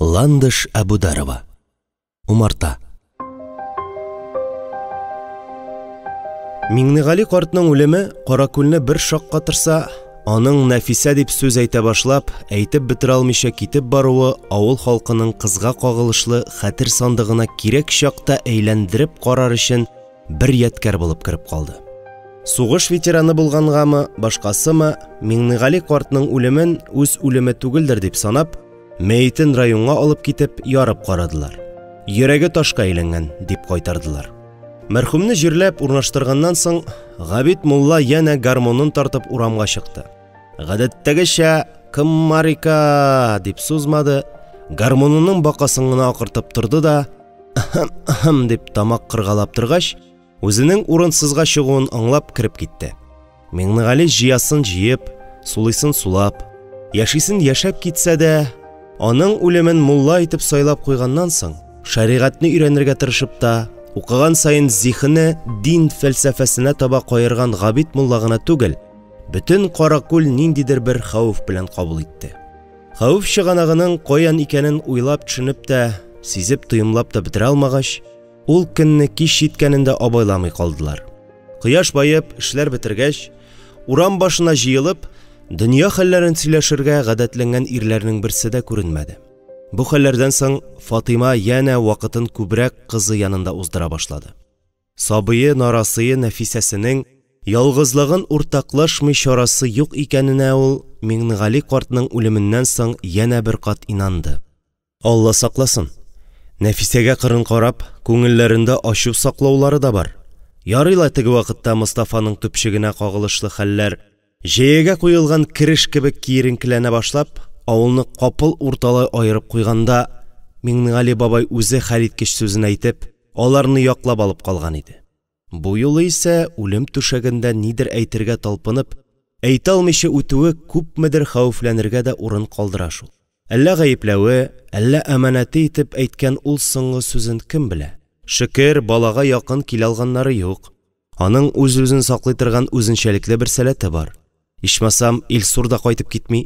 Ландыш Әбүдарова. Умарта. Миңнегали картның үлеме Каракүлне бер шаккатырса, аның Нәфисә дип сүз әйтә башлап, әйтеп бетерә алмыйча китеп баруы авыл халкының кызга кагылышлы хәтер сандыгына кирәк чакта әйләндереп карар өчен бер ядкәр булып кереп калды. Сугыш ветераны булгангамы, башкасымы, Миңнегали картның үлемен үз үлеме түгелдер дип санап, мәетен районга алып китеп, ярып карадылар. Йөрәге ташка әйләнгән, дип кайтардылар. Мәрхүмне җирләп урнаштырганнан соң, Габид мулла янә гармунын тартып урамга чыкты. Гадәттәгечә «Кыммарика!» дип сузмады, гармунының бакасын гына акыртып торды да, «Ыхым-ыхым» дип тамак кыргалап торгач, Үзенең урынсызга чыгуын аңлап кереп китте. Миңнегали җыясын җыеп, сулыйсын сулап, яшисен яшәп китсә дә, аның үлемен мулла итеп сайлап куйганнан соң, шәригатьне өйрәнергә тырышып та, укыган саен зиһене дин фәлсәфәсенә таба каерган Габид мулла гына түгел, бөтен Каракүл ниндидер бер хәвеф белән кабул итте. Хәвеф чыганагының каян икәнен уйлап-төшенеп тә, сизеп-тоемлап та бетерә алмагач, Ул көнне кич җиткәнен дә абайламый калдылар. Кояш баеп, эшләр бетергәч, урам башына җыелып, дөнья хәлләрен сөйләшергә гадәтләнгән ирләрнең берсе дә күренмәде. Бу хәлләрдән соң Фатыйма янә вакытын күбрәк кызы янында уздыра башлады. Сабые, нарасые Нәфисәсенең ялгызлыгын уртаклашмый чарасы юк икәненә ул Миңнегали картның үлеменнән соң янә бер кат инанды. Алла сакласын, Нәфисәгә кырын карап, күңелләрендә ачу саклаулары да бар. Ярый ла теге вакытта Мостафаның төпчегенә кагылышлы хәлләр, җәягә куелган кереш кебек киеренкеләнә башлап, авылны капыл урталай аерып куйганда, Миңнегали бабай үзе хәлиткеч сүзен әйтеп, аларны яклап алып калган иде. Бу юлы исә үлем түшәгендә нидер әйтергә талпынып, әйтә алмыйча үтүе күпмедер хәвефләнергә дә урын калдыра шул. Әллә гаепләве, әллә әманәте итеп әйткән ул соңгы сүзен кем белә? Шөкер, балага якын килә алганнары юк. Аның үз-үзен саклый торган үзенчәлекле бер сәләте бар. Ичмасам, Илсур да кайтып китми.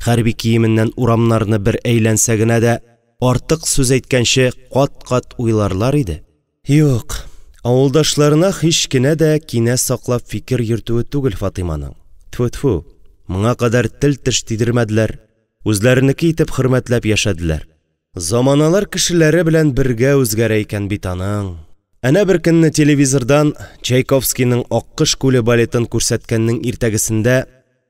Хәрби киеменнән урамнарны бер әйләнсә генә дә, артык сүз әйткәнче, кат-кат уйларлар иде. Юк, авылдашларына һич кенә дә кинә саклап фикер йөртүе түгел Фатыйманың. Тфү-тфү, моңа кадәр тел-теш тидермәделәр, үзләренеке итеп хөрмәтләп яшәделәр. Заманалар кешеләре белән бергә үзгәрә икән бит аның. Әнә беркөнне телевизордан Чайковскийның Аккош күле балетын күрсәткәннең иртәгесендә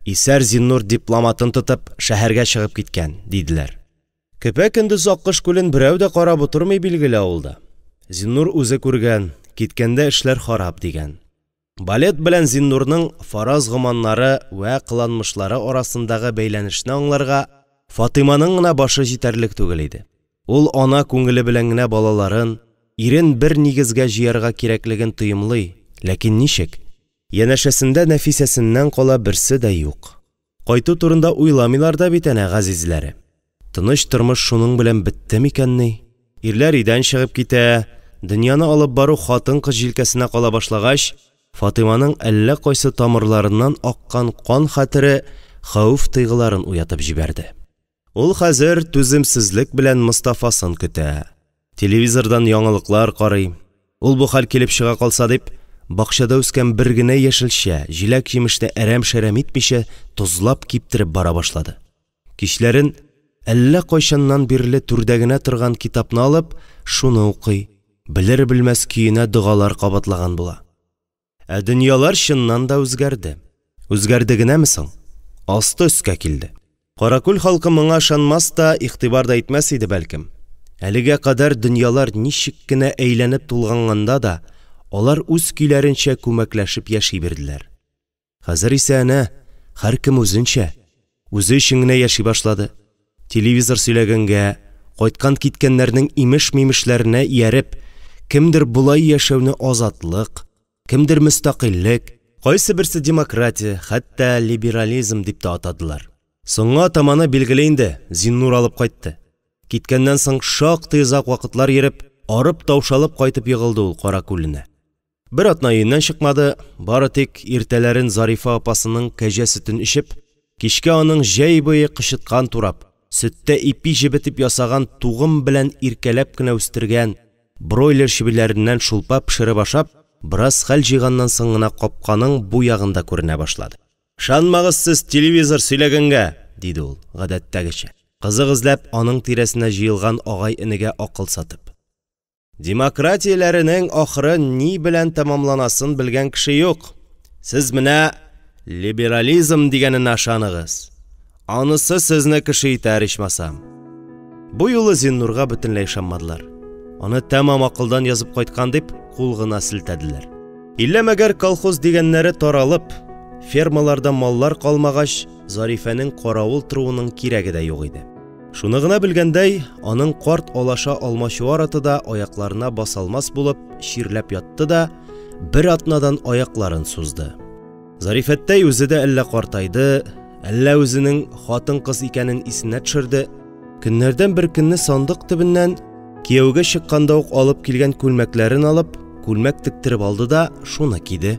исәр Зиннур дипломатын тотып шәһәргә чыгып киткән, диделәр. Көпә-көндез Аккош күлен берәү дә карап утырмый билгеле авылда. Зиннур үзе күргән, киткәндә эшләр харап дигән. Балет белән Зиннурның фараз-гоманнары вә кыланмышлары арасындагы бәйләнешне аңларга Фатыйманың гына башы җитәрлек түгел иде. Ул ана күңеле белән генә балаларын, ирен бер нигезгә җыярга кирәклеген тоемлый, ләкин ничек? Янәшәсендә Нәфисәсеннән кала берсе дә юк. Кайту турында уйламыйлар да бит әнә газизләре. Тыныч тормыш шуның белән бетте микәнни? Ирләр өйдән чыгып китә, дөньяны алып бару хатын-кыз җилкәсенә кала башлагач, Фатыйманың әллә кайсы тамырларыннан аккан кан хәтере хәвеф тойгыларын уятып җибәрде. Ул хәзер түземсезлек белән Мостафасын көтә. Телевизордан яңалыклар карый. Ул бу хәл килеп чыга калса дип, бакчада үскән бер генә яшелчә, җиләк-җимешне әрәм-шәрәм итмичә тозлап киптереп бара башлады. Кичләрен әллә кайчаннан бирле түрдә генә торган китапны алып, шуны укый, белер-белмәс көенә догалар кабатлаган була. Ә дөньялар чыннан да үзгәрде. Үзгәрде генәме соң? Асты өскә килде. Каракүл халкы моңа ышанмас та, игътибар да итмәс иде, бәлкем. Әлегә кадәр дөньялар ничек кенә әйләнеп тулганганда да, алар үз көйләренчә күмәкләшеп яши бирделәр. Хәзер исә әнә һәркем үзенчә, үзе өчен генә яши башлады. Телевизор сөйләгәнгә, кайткан-киткәннәрнең имеш-мимешләренә ияреп, кемдер болай яшәүне азатлык, кемдер мөстәкыйльлек, кайсыберсе демократия, хәтта либерализм дип тә атадылар. Соңгы атаманы, билгеле инде, Зиннур алып кайтты. Киткәннән соң шактый озак вакытлар йөреп, арып-таушалып кайтып егылды ул Каракүленә. Бер атна өеннән чыкмады, бары тик иртәләрен Зарифа апасының кәҗә сөтен эчеп, кичкә аның җәй буе кычыткан турап, сөттә ипи җебетеп ясаган тугым белән иркәләп кенә үстергән бройлер чебиләреннән шулпа пешереп ашап, бераз хәл җыйганнан соң гына капканың бу ягында күренә башлады. «Ышанмагыз сез телевизор сөйләгәнгә!» – диде ул, гадәттәгечә, кызык эзләп, аның тирәсенә җыелган агай-энегә акыл сатып. «Демократияләренең ахыры ни белән тәмамланасын белгән кеше юк. Сез менә либерализм дигәненә ышаныгыз. Анысы сезне кеше итәр, ичмасам». Бу юлы Зиннурга бөтенләй ышанмадылар. Аны тәмам акылдан язып кайткан дип, кул гына селтәделәр. Иллә мәгәр колхоз дигәннәре таралып, фермаларда маллар калмагач, Зарифәнең каравыл торуының кирәге дә юк иде. Шуны гына белгәндәй, аның карт алаша алмачуар аты да аякларына басалмас булып чирләп ятты да, бер атнадан аякларын сузды. Зарифәттәй үзе дә әллә картайды, әллә үзенең хатын-кыз икәнен исенә төшерде. Көннәрдән бер көнне сандык төбеннән кияүгә чыкканда ук алып килгән күлмәкләрен алып, күлмәк тектереп алды да шуны киде.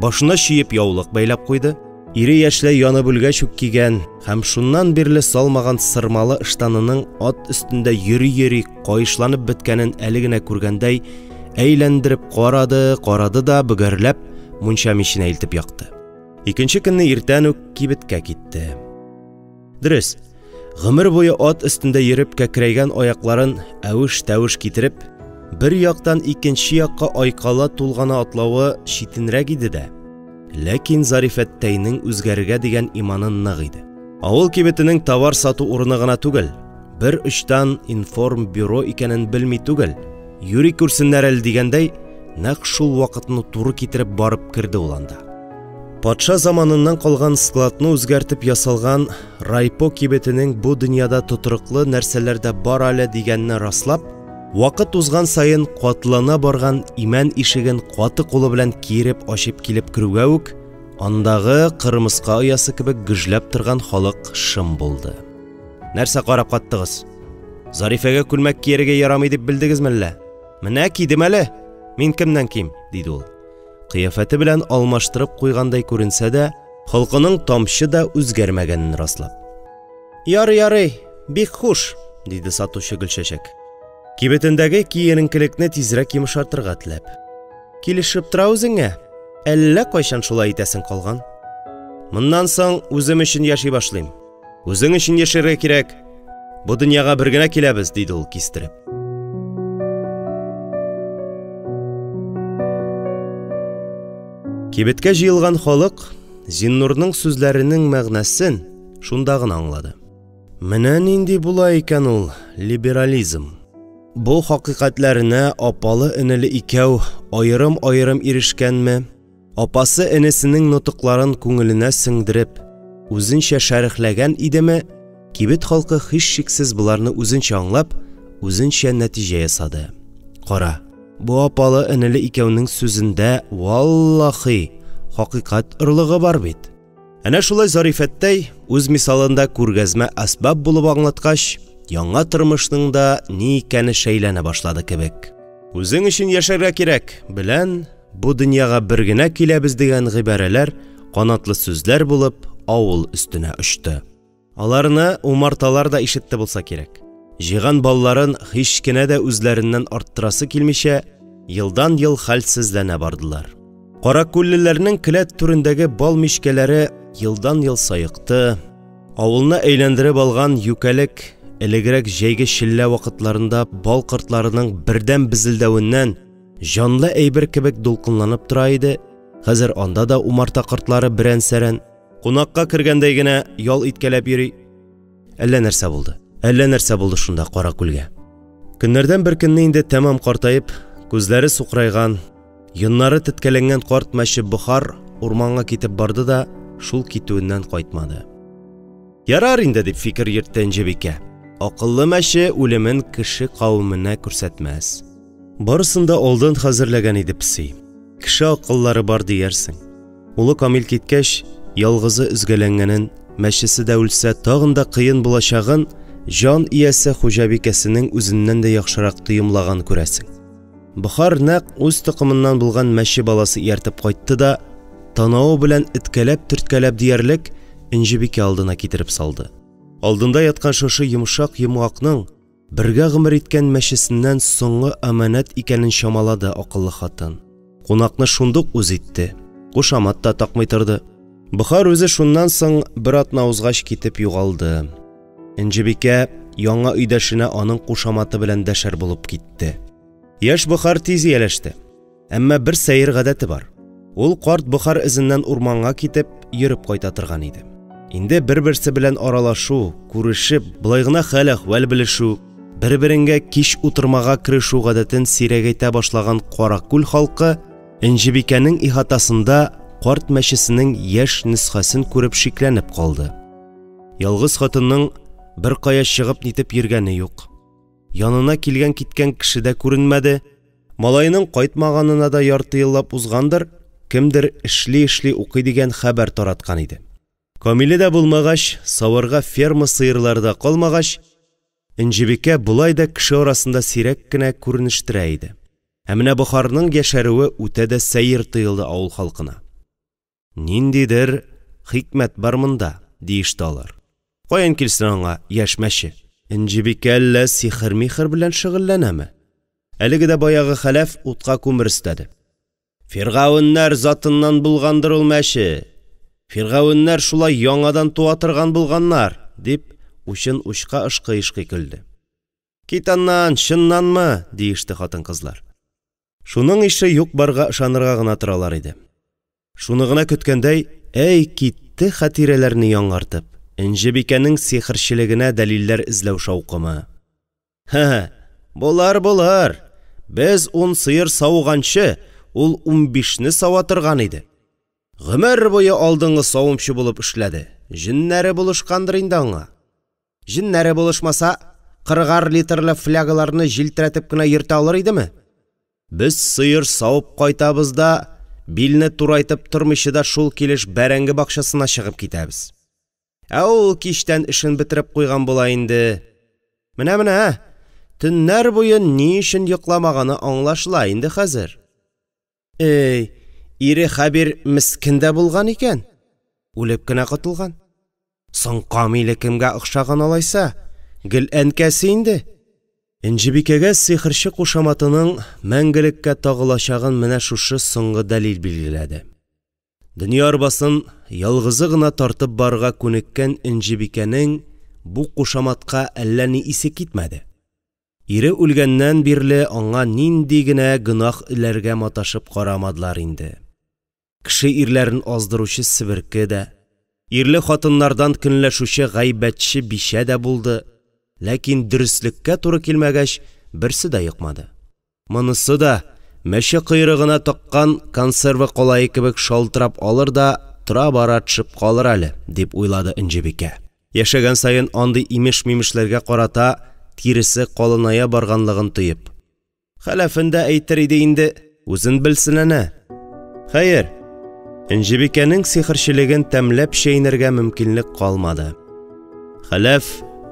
Башына чөеп яулык бәйләп куйды. Ире яшьләй янып үлгәч үк кигән һәм шуннан бирле салмаган сырмалы ыштанының ат өстендә йөри-йөри каешланып беткәнен әле генә күргәндәй әйләндереп карады, карады да бөгәрләп мунча миченә илтеп якты. Икенче көнне иртән үк кибеткә китте. Дөрес, гомер буе ат өстендә йөреп кәкрәйгән аякларын әвеш-тәвеш китереп, бер яктан икенче якка айкала-тулгана атлавы читенрәк иде дә, ләкин Зарифәттәйнең үзгәрергә дигән иманы нык иде. Авыл кибетенең товар сату урыны гына түгел, бер очтан информбюро икәнен белми түгел, юри күрсеннәр әле дигәндәй, нәкъ шул вакытны туры китереп барып керде ул анда. Патша заманыннан калган складны үзгәртеп ясалган райпо кибетенең бу дөньяда тотрыклы нәрсәләр дә бар әле дигәнне раслап, вакыт узган саен катлана барган имән ишеген каты кулы белән киереп ачып килеп керүгә үк, андагы кырмыска оясы кебек гөжләп торган халык шым булды. Нәрсә карап каттыгыз? Зарифәгә күлмәк кияргә ярамый дип белдегезме әллә? Менә кидем әле. Мин кемнән ким? диде ул. Кыяфәте белән алмаштырып куйгандай күренсә дә, холкының тамчы да үзгәрмәгәнен раслап. Ярый, ярый, бик хуш, диде сатучы Гөлчәчәк. Кибетендәге киеренкелекне тизрәк йомшартырга теләп. Килешеп тора үзеңә. Әллә кайчан шулай итәсең калган. Моннан соң үзем өчен яши башлыйм. Үзең өчен яшәргә кирәк. Бу дөньяга бер генә киләбез, диде ул кистереп. Кибеткә җыелган халык Зиннурның сүзләренең мәгънәсен шунда гына аңлады. Менә нинди була икән ул либерализм. Бу хакыйкатьләренә апалы-энеле икәү аерым-аерым ирешкәнме, Апасы энесенең нотыкларын күңеленә сеңдереп, үзенчә шәрехләгән идеме, кибет халкы һичшиксез боларны үзенчә аңлап, үзенчә нәтиҗә ясады. Кара, бу апалы-энеле икәүнең сүзендә, валлахи, хакыйкать орлыгы бар бит. Әнә шулай Зарифәттәй үз мисалында күргәзмә әсбап булып аңлаткач, яңа тормышның да ни икәне шәйләнә башлады кебек. Үзең өчен яшәргә кирәк, белән бу дөньяга бер генә киләбез дигән гыйбарәләр канатлы сүзләр булып авыл өстенә очты. Аларны умарталар да ишетте булса кирәк. Җыйган балларын һич кенә дә үзләреннән арттырасы килмичә, елдан-ел хәлсезләнә бардылар. Каракүллеләрнең келәт түрендәге бал мичкәләре елдан-ел саекты, авылны әйләндереп алган юкәлек элегрәк җәйге челлә вакытларында бал кортларының бердәм безелдәвеннән җанлы әйбер кебек дулкынланып тора иде, хәзер анда да умарта кортлары берән-сәрән, Кунакка кергәндәй генә ял иткәләп йөри. Әллә нәрсә булды. Әллә нәрсә булды шунда Каракүлгә. Көннәрдән бер көнне инде тәмам картаеп, күзләре сукырайган, йоннары теткәләнгән карт мәче Бохар урманга китеп барды да шул китүеннән кайтмады. Ярар инде, дип фикер йөртте Энҗебикә. Акыллы мәче үлемен кеше кавеменә күрсәтмәс. Барысын да алдан хәзерләгән иде песи. Кеше акыллары бар диярсең. Улы Камил киткәч, ялгызы өзгәләнгәнен, мәчесе дә үлсә, тагын да кыен булачагын җан иясе хуҗабикәсенең үзеннән дә яхшырак тоемлаган күрәсең. Бохар нәкъ үз токымыннан булган мәче баласы ияртеп кайтты да, танавы белән эткәләп-төрткәләп диярлек, Энҗебикә алдына китереп салды. Алдында яткан шушы йомшак йомгакның бергә гомер иткән мәчесеннән соңгы амәнәт икәнен чамалады акыллы хатын. Кунакны шундук үз итте, кушамат та такмый торды. Бохар үзе шуннан соң бер атна узгач китеп югалды. Энҗебикә яңа өйдәшенә аның кушаматы белән дәшәр булып китте. Яшь Бохар тиз ияләште. Әмма бер сәер гадәте бар. Ул карт Бохар эзеннән урманга китеп, йөреп кайта торган иде. Инде бер-берсе белән аралашу, күрешеп, болай гына хәл-әхвәл белешү, бер-береңгә кич утырмага керешү гадәтен сирәгәйтә башлаган Каракүл халкы Энҗебикәнең ихатасында карт мәчесенең яшь нөсхәсен күреп шикләнеп калды. Ялгыз хатынның беркая чыгып-нитеп йөргәне юк. Янына килгән-киткән кеше дә күренмәде. Малаеның кайтмаганына да ярты еллап узгандыр, кемдер эшли-эшли укый дигән хәбәр тараткан иде. Камиле дә булмагач, саварга ферма сыерлары да калмагач, Энҗебикә болай да кеше арасында сирәк кенә күренештерә иде. Ә менә Бохарның яшәрүе үтә дә сәер тоелды авыл халкына. Ниндидер хикмәт бар монда, диеште алар. Каян килсен аңа яшь мәче? Энҗебикә әллә сихер-михер белән шөгыльләнәме? Әлеге дә баягы Хәләф утка күмер өстәде. Фиргавеннәр затыннан булгандыр ул мәче. Фиргавеннәр шулай яңадан туа торган булганнар, дип, учын учка ышкый-ышкый көлде. Кит аннан, чыннанмы? диеште хатын-кызлар. Шуның ише юк-барга ышанырга гына торалар иде. Шуны гына көткәндәй, әй, китте хатирәләрне яңартып, Энҗебикәнең сихерчелегенә дәлилләр эзләү шаукымы. Хе-хе, болар булыр. Без ун сыер сауганчы, ул унбишне сава торган иде. Гомер буе алдынгы савымчы булып эшләде. Җеннәре булышкандыр инде аңа. Җеннәре булышмаса, кырыгар литрлы флягаларны җилтерәтеп кенә йөртә алыр идеме? Без сыер савып кайтабыз да, билне турайтып тормыйча да шул килеш бәрәңге бакчасына чыгып китәбез. Ә ул кичтән эшен бетереп куйган була инде. Менә-менә, төннәр буе ни өчен йокламаганы аңлашыла инде хәзер. Эй, ире Хәбир мескен дә булган икән. Үлеп кенә котылган. Соң Камиле кемгә охшаган алайса? Гел әнкәсе инде. Энҗебикәгә сихерче кушаматының мәңгелеккә тагылачагын менә шушы соңгы дәлил билгеләде. Дөнья арбасын ялгызы гына тартып барырга күнеккән Энҗебикәнең бу кушаматка әллә ни исе китмәде. Ире үлгәннән бирле аңа нинди генә гөнаһ эләргә маташып карамадылар инде. Кеше ирләрен аздыручы себерке дә, ирле хатыннардан көнләшүче гайбәтче бичә дә булды, ләкин дөреслеккә туры килмәгәч, берсе дә йокмады. Монысы да мәче койрыгына таккан консерва калае кебек шалтырап алыр да тора-бара төшеп калыр әле, дип уйлады Энҗебикә. Яшәгән саен андый имеш-мимешләргә карата тиресе калыная барганлыгын тоеп. Хәләфен дә әйтер иде инде, үзен белсен әнә. Хәер, Энҗебикәнең сихерчелеген тәмләп чәйнәргә мөмкинлек калмады. Хәләф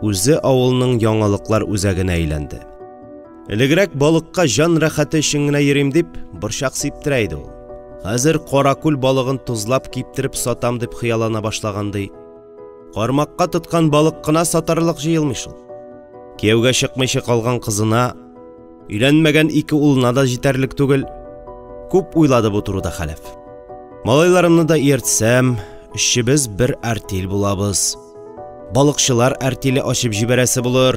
үзе авылның яңалыклар үзәгенә әйләнде. Элегрәк балыкка җан рәхәте өчен генә йөрим дип, борчак сиптерә иде ул. Хәзер каракүл балыгын тозлап киптереп сатам дип хыяллана башлаган ди. Кармакка тоткан балык кына сатарлык җыелмый шул. Кияүгә чыкмыйча калган кызына, өйләнмәгән ике улына да җитәрлек түгел. Күп уйлады бу турыда Хәләф. Малайларымны да ияртсәм, өчебез бер артель булабыз. Балыкчылар артеле ачып җибәрәсе булыр.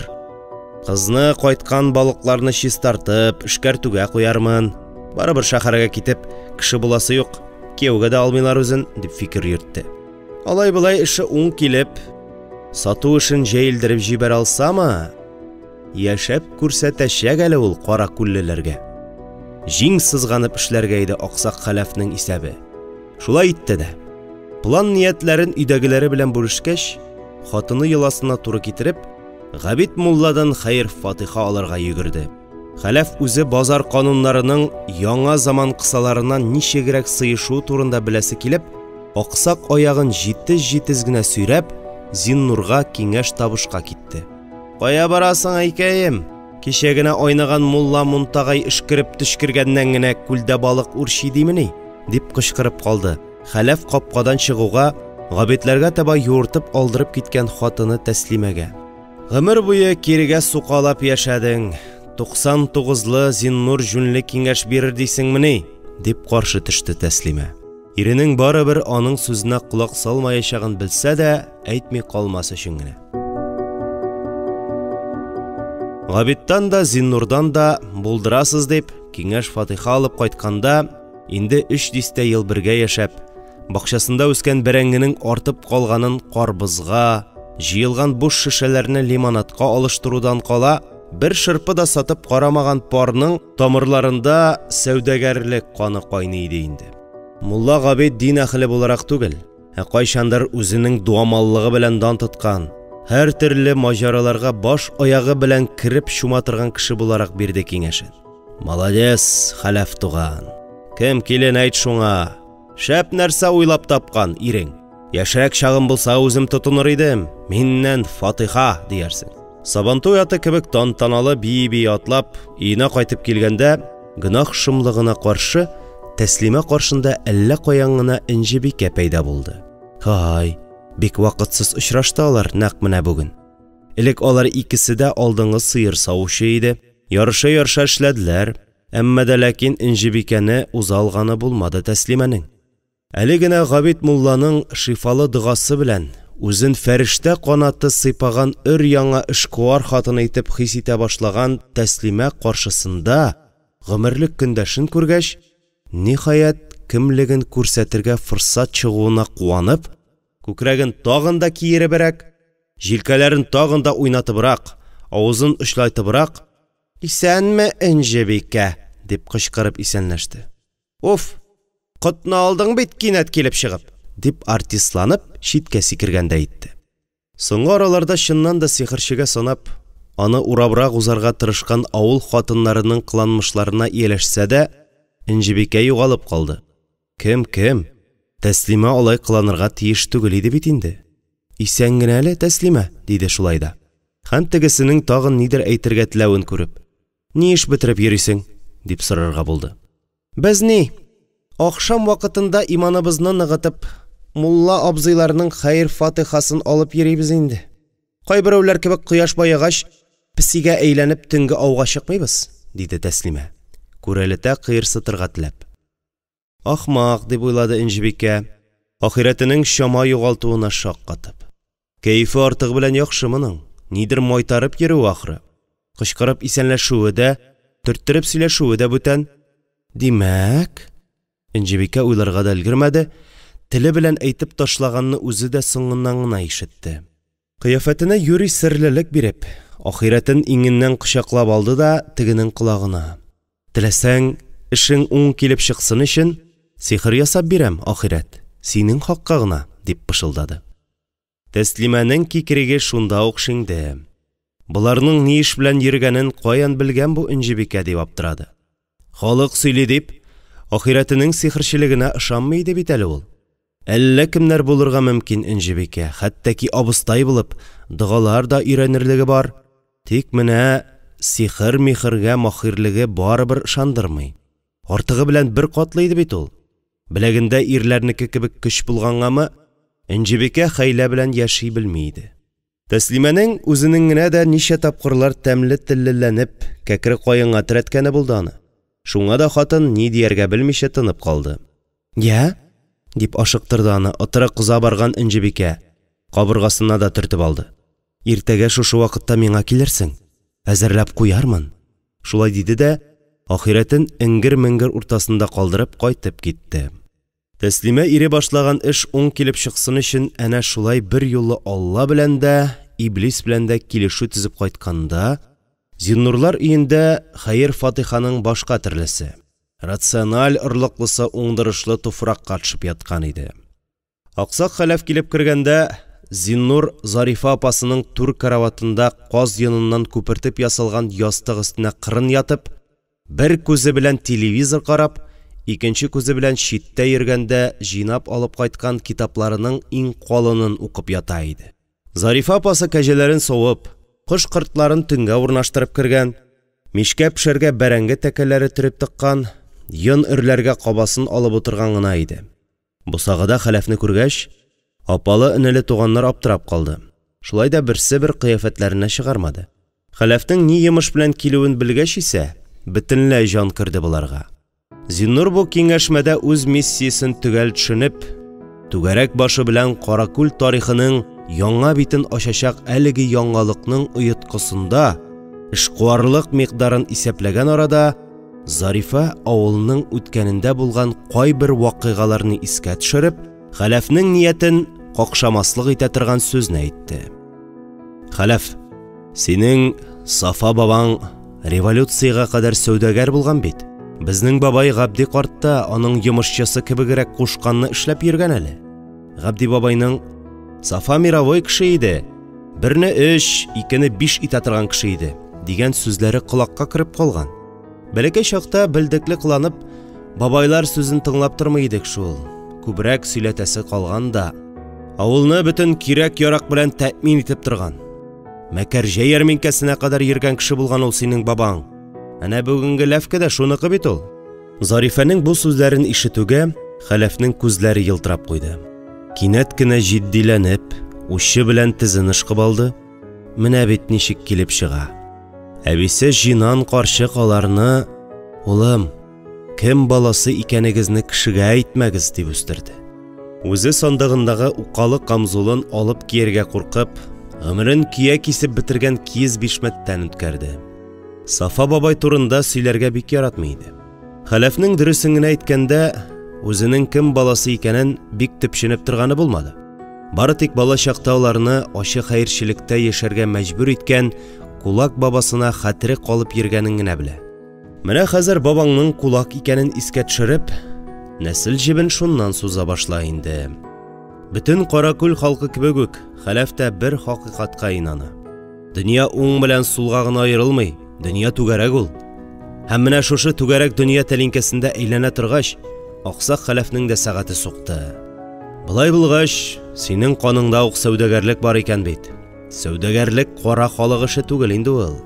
Кызны кайткан балыкларны чистартып, эшкәртүгә куярмын. Барыбер шәһәргә китеп, кеше буласы юк, кияүгә дә алмыйлар үзен, дип фикер йөртте. Алай-болай эше уң килеп, сату эшен җәелдереп җибәрә алсамы, яшәп күрсәтәчәк әле ул каракүллеләргә. Җиң сызганып эшләргә иде аксак Хәләфнең исәбе. Шулай итте дә. План-ниятләрен өйдәгеләре белән бүлешкәч, хатыны йоласына туры китереп, Габит мулладан хәер-фатиха алырга йөгерде. Хәләф үзе базар кануннарының яңа заман кысаларына ничегрәк сыешуы турында беләсе килеп, аксак аягын җитез-җитез генә сөйрәп, Зиннурга киңәш-табышка китте. Кая барасың, әйкәем? Кичә генә айныган мулла Мунтагай өшкереп төчкергәннән генә күлдә балык үрчи димени? дип кычкырып калды. Хәләф капкадан чыгуга, Габитләргә таба юыртып алдырып киткән хатыны Тәслимәгә: «Гомер буе кирегә сукалап яшәдең, 99-лы Зиннур җүнле киңәш бирер дисеңмени?» – дип каршы төште Тәслимә. Иренең барыбер аның сүзенә колак салмаячагын белсә дә, әйтми калмас өчен генә. Габиттан да, Зиннурдан да, булдырасыз дип, киңәш-фатиха алып кайтканда, инде өч дистә ел бергә яшәп, бакчасында үскән бәрәңгенең артып калганын карбызга, җыелган буш шешәләрне лимонадка алыштырудан кала, бер шырпы да сатып карамаган парның тамырларында сәүдәгәрлек каны кайный иде инде. Мулла Габид дин әһеле буларак түгел, ә кайчандыр үзенең дуамаллыгы белән дан тоткан, һәртөрле маҗараларга баш-аягы белән кереп чума торган кеше буларак бирде киңәшен. Молодец, Хәләф туган. Кем килен әйт шуңа. Шәп нәрсә уйлап тапкан ирең. Яшьрәк чагым булса үзем тотыныр идем. Миннән фатиха, диярсең. Сабантуй аты кебек тантаналы бии-бии атлап, өенә кайтып килгәндә, гөнаһ шомлыгына каршы, Тәслимә каршында әллә каян гына Энҗебикә пәйда булды. Һай, бик вакытсыз очрашты алар нәкъ менә бүген. Элек алар икесе дә алдынгы сыер савучы иде. Ярыша-ярыша эшләделәр, әмма дә ләкин Энҗебикәне уза алганы булмады Тәслимәнең. Әле генә Габид мулланың шифалы догасы белән үзен фәрештә канаты сыйпаган өр-яңа эшкуар хатыны итеп хис итә башлаган Тәслимә каршысында гомерлек көндәшен күргәч, ниһаять, кемлеген күрсәтергә форсат чыгуына куанып, күкрәген тагын да киеребрәк, җилкәләрен тагын да уйнатыбрак, авызын очлайтыбрак, Исәнме, Энҗебикә! дип кычкырып исәнләште. Уф! Котны алдың бит кинәт килеп чыгып! Дип артистланып, читкә сикергәндәй итте. Соңгы араларда чыннан да сихерчегә санап, аны урабрак узарга тырышкан авыл хатыннарының кыланмышларына ияләшсә дә, Энҗебикә югалып калды. Кем, кем? Тәслимә алай кыланырга тиеш түгел иде бит инде. Исән генә әле, Тәслимә, диде шулай да. Һәм тегесенең тагын нидер әйтергә теләвен күреп, Ни эш бетереп йөрисең? дип сорарга булды. Без ни, ахшам вакытында иманыбызны ныгытып, мулла абзыйларның хәер-фатыйхасын алып йөрибез инде. Кайберәүләр кебек кояш баегач, песигә әйләнеп төнге ауга чыкмыйбыз, диде Тәслимә, күрәләтә кыерсытырга теләп. Ахмак, дип уйлады Энҗебикә, ахирәтенең чама югалтуына шаккатып. Кәефе артыгы белән яхшы моның, нидер майтарып йөрүе ахры. Кычкырып исәнләшүе дә, төрттереп сөйләшүе дә бүтән. Димәк, Энҗебикә уйларга да өлгермәде, теле белән әйтеп ташлаганны үзе дә соңыннан гына ишетте. Кыяфәтенә юри серлелек биреп, ахирәтен иңеннән кочаклап алды да тегенең колагына: Теләсәң, эшең уң килеп чыксын өчен, сихер ясап бирәм, ахирәт, синең хакка гына, дип пышылдады. Тәслимәнең кикриге шунда ук шиңде. Боларның ни эш белән йөргәнен каян белгән бу Энҗебикә дип аптырады. Халык сөйли дип, ахирәтенең сихерчелегенә ышанмый иде бит әле ул. Әллә кемнәр булырга мөмкин Энҗебикә, хәтта ки абыстай булып, догалар да өйрәнерлеге бар. Тик менә сихер-михергә махирлеге барыбер ышандырмый. Артыгы белән беркатлы иде бит ул. Беләгендә ирләрнеке кебек көч булгангамы, Энҗебикә хәйлә белән яши белми иде. Тәслимәнең үзенең генә дә ничә тапкырлар тәмле теллеләнеп, кәкре каенга терәткәне булды аны. Шуңа да хатын ни дияргә белмичә тынып калды. Йә? дип ашыктырды аны отыры кыза барган Энҗебикә, кабыргасына да төртеп алды. Иртәгә шушы вакытта миңа килерсең. Әзерләп куярмын. Шулай диде дә, ахирәтен эңгер-меңгер уртасында калдырып кайтып китте. Тәслимә ире башлаган эш уң килеп чыксын өчен әнә шулай берьюлы Алла белән дә, Иблис белән дә килешү төзеп кайтканда, Зиннурлар өендә хәер-фатыйханың башка төрлесе, рациональ орлыклысы уңдырышлы туфракка төшеп яткан иде. Аксак Хәләф килеп кергәндә, Зиннур Зарифа апасының түр караватында каз йоныннан күпертеп ясалган ястык өстенә кырын ятып, бер күзе белән телевизор карап, икенче күзе белән читтә йөргәндә җыйнап алып кайткан китапларының иң калынын укып ята иде. Зарифа апасы кәҗәләрен савып, кош-кортларын төнгә урнаштырып кергән, мичкә пешәргә бәрәңге тәкәләре төреп тыккан, йон эрләргә кабасын алып утырган гына иде. Бусагада Хәләфне күргәч, Апалы-энеле туганнар аптырап калды. Шулай да берсе бер кыяфәтләренә чыгармады. Хәләфнең ни йомыш белән килүен белгәч исә, бөтенләй җан керде боларга. Зиннур бу киңәшмәдә үз миссиясен төгәл төшенеп, түгәрәк башы белән Каракүл тарихының яңа битен ачачак әлеге яңалыкның оеткысында эшкуарлык микъдарын исәпләгән арада, Зарифа авылның үткәнендә булган кайбер вакыйгаларны искә төшереп, Хәләфнең ниятен какшамаслык итә торган сүзне әйтте. Хәләф, синең Сафа бабаң революциягә кадәр сәүдәгәр булган бит. Безнең бабай Габди карт та аның йомышчысы кебегрәк кушканны эшләп йөргән әле. Габди бабайның Сафа мировой кеше иде, берне өч, икене биш итә торган кеше иде, дигән сүзләре колакка кереп калган. Бәләкәй чакта белдекле кыланып, бабайлар сүзен тыңлап тормый идек шул. Күбрәк сөйләтәсе калган да. Авылны бөтен кирәк-ярак белән тәэмин итеп торган. Мәкәрҗә ярминкәсенә кадәр йөргән кеше булган ул синең бабаң. Әнә бүгенге ләфкә дә шуныкы бит ул. Зарифәнең бу сүзләрен ишетүгә, Хәләфнең күзләре елтырап куйды. Кинәт кенә җитдиләнеп, учы белән тезен ышкып алды. Менә бит ничек килеп чыга. Әбисе Җинан карчык аларны, Улым, кем баласы икәнегезне кешегә әйтмәгез, дип үстерде. Үзе сандыгындагы укалы камзулын алып кияргә куркып, гомерен көя кисеп бетергән киез бишмәттән үткәрде. Сафа бабай турында сөйләргә бик яратмый иде. Хәләфнең дөресен генә әйткәндә, үзенең кем баласы икәнен бик төпченеп торганы булмады. Бары тик бала чакта аларны ачы хәерчелектә яшәргә мәҗбүр иткән кулак бабасына хәтере калып йөргәнен генә белә. Менә хәзер бабаңның кулак икәнен искә төшереп, нәсел җебен шуннан суза башла инде. Бөтен Каракүл халкы кебек үк, Хәләф тә бер хакыйкатькә инана. Дөнья уң белән сулга гына аерылмый, дөнья түгәрәк ул. Һәм менә шушы түгәрәк дөнья тәлинкәсендә әйләнә торгач, аксак Хәләфнең дә сәгате сукты. Болай булгач, синең каныңда ук сәүдәгәрлек бар икән бит. Сәүдәгәрлек кара халык эше түгел инде ул.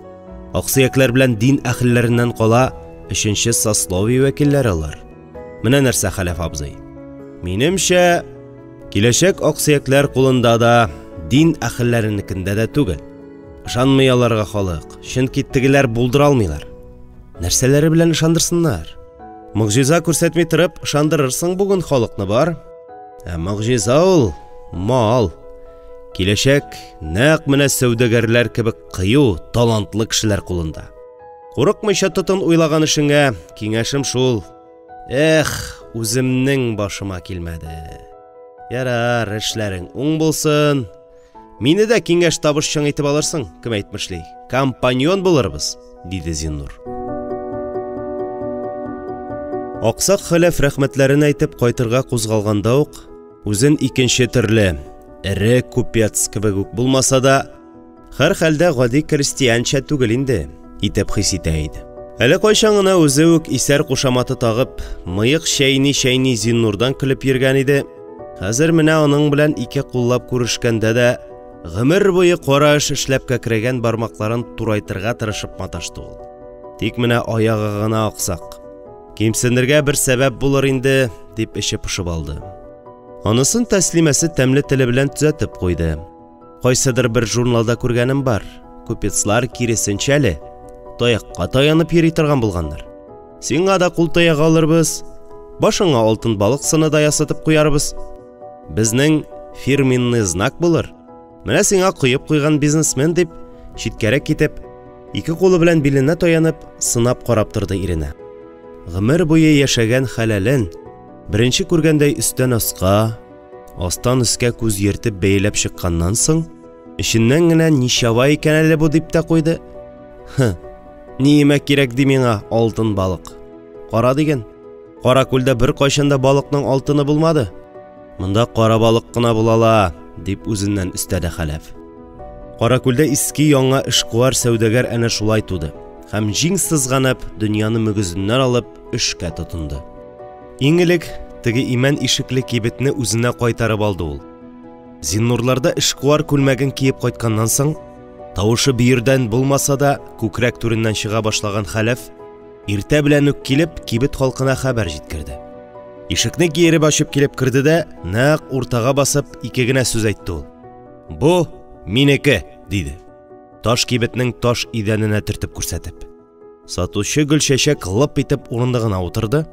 Аксөякләр белән дин әһелләреннән кала өченче сословие вәкилләре алар. Менә нәрсә, Хәләф абзый. Минемчә, киләчәк аксөякләр кулында да, дин әһелләренекендә дә түгел. Ышанмый аларга халык, чөнки тегеләр булдыра алмыйлар. Нәрсәләре белән ышандырсыннар? Могҗиза күрсәтми торып, ышандырырсың бүген халыкны бар. Ә могҗиза ул мал. Киләчәк нәкъ менә сәүдәгәрләр кебек кыю, талантлы кешеләр кулында. Курыкмыйча тотын уйлаган эшеңә, киңәшем шул. Эх, үземнең башыма килмәде. Ярар, эшләрең уң булсын. Мине дә киңәш табышчың итеп алырсың, кем әйтмешли. Компаньон булырбыз, диде Зиннур. Аксак Хәләф рәхмәтләрен әйтеп кайтырга кузгалганда ук, үзен икенче төрле, эре купец кебек үк булмаса да, һәрхәлдә гади крестьянча түгел инде, итеп хис итә иде. Әле кайчан гына үзе үк исәр кушаматы тагып, мыек чәйни-чәйни Зиннурдан көлеп йөргән иде, хәзер менә аның белән ике куллап күрешкәндә дә гомер буе кара эш эшләп кәкрәйгән бармакларын турайтырга тырышып маташты ул. Тик менә аягы гына аксак. Кимсенергә бер сәбәп булыр инде, дип эче пошып алды. Анысын Тәслимәсе тәмле теле белән төзәтеп куйды. Кайсыдыр бер журналда күргәнем бар, купецлар киресенчә әле, таякка таянып йөри торган булганнар. Сиңа да кул таягы алырбыз, башыңа алтын балык сыны да ясатып куярбыз. Безнең фирменный знак булыр. Менә сиңа коеп куйган бизнесмен дип, читкәрәк китеп, ике кулы белән биленә таянып, сынап карап торды иренә. Гомер буе яшәгән хәләлен беренче күргәндәй өстән аска, астан өскә күз йөртеп бәяләп чыкканнан соң, эченнән генә ничава икән әле бу дип тә куйды. Хы, ниемә кирәк ди миңа алтын балык. Кара диген. Каракүлдә беркайчан да балыкның алтыны булмады. Монда кара балык кына була ла, дип үзеннән өстәде Хәләф. Каракүлдә иске яңа эшкуар сәүдәгәр әнә шулай туды һәм җиң сызганып, дөньяны мөгезеннән алып, эшкә тотынды. Иң элек теге имән ишекле кибетне үзенә кайтарып алды ул. Зиннурларда эшкуар күлмәген киеп кайтканнан соң, тавышы бөердән булмаса да, күкрәк түреннән чыга башлаган Хәләф иртә белән үк килеп, кибет халкына хәбәр җиткерде. Ишекне киереп ачып килеп керде дә, нәкъ уртага басып, ике генә сүз әйтте ул. «Бу минеке», диде. Таш кибетнең таш идәненә төртеп күрсәтеп. Сатучы Гөлчәчәк лып итеп урындыгына утырды.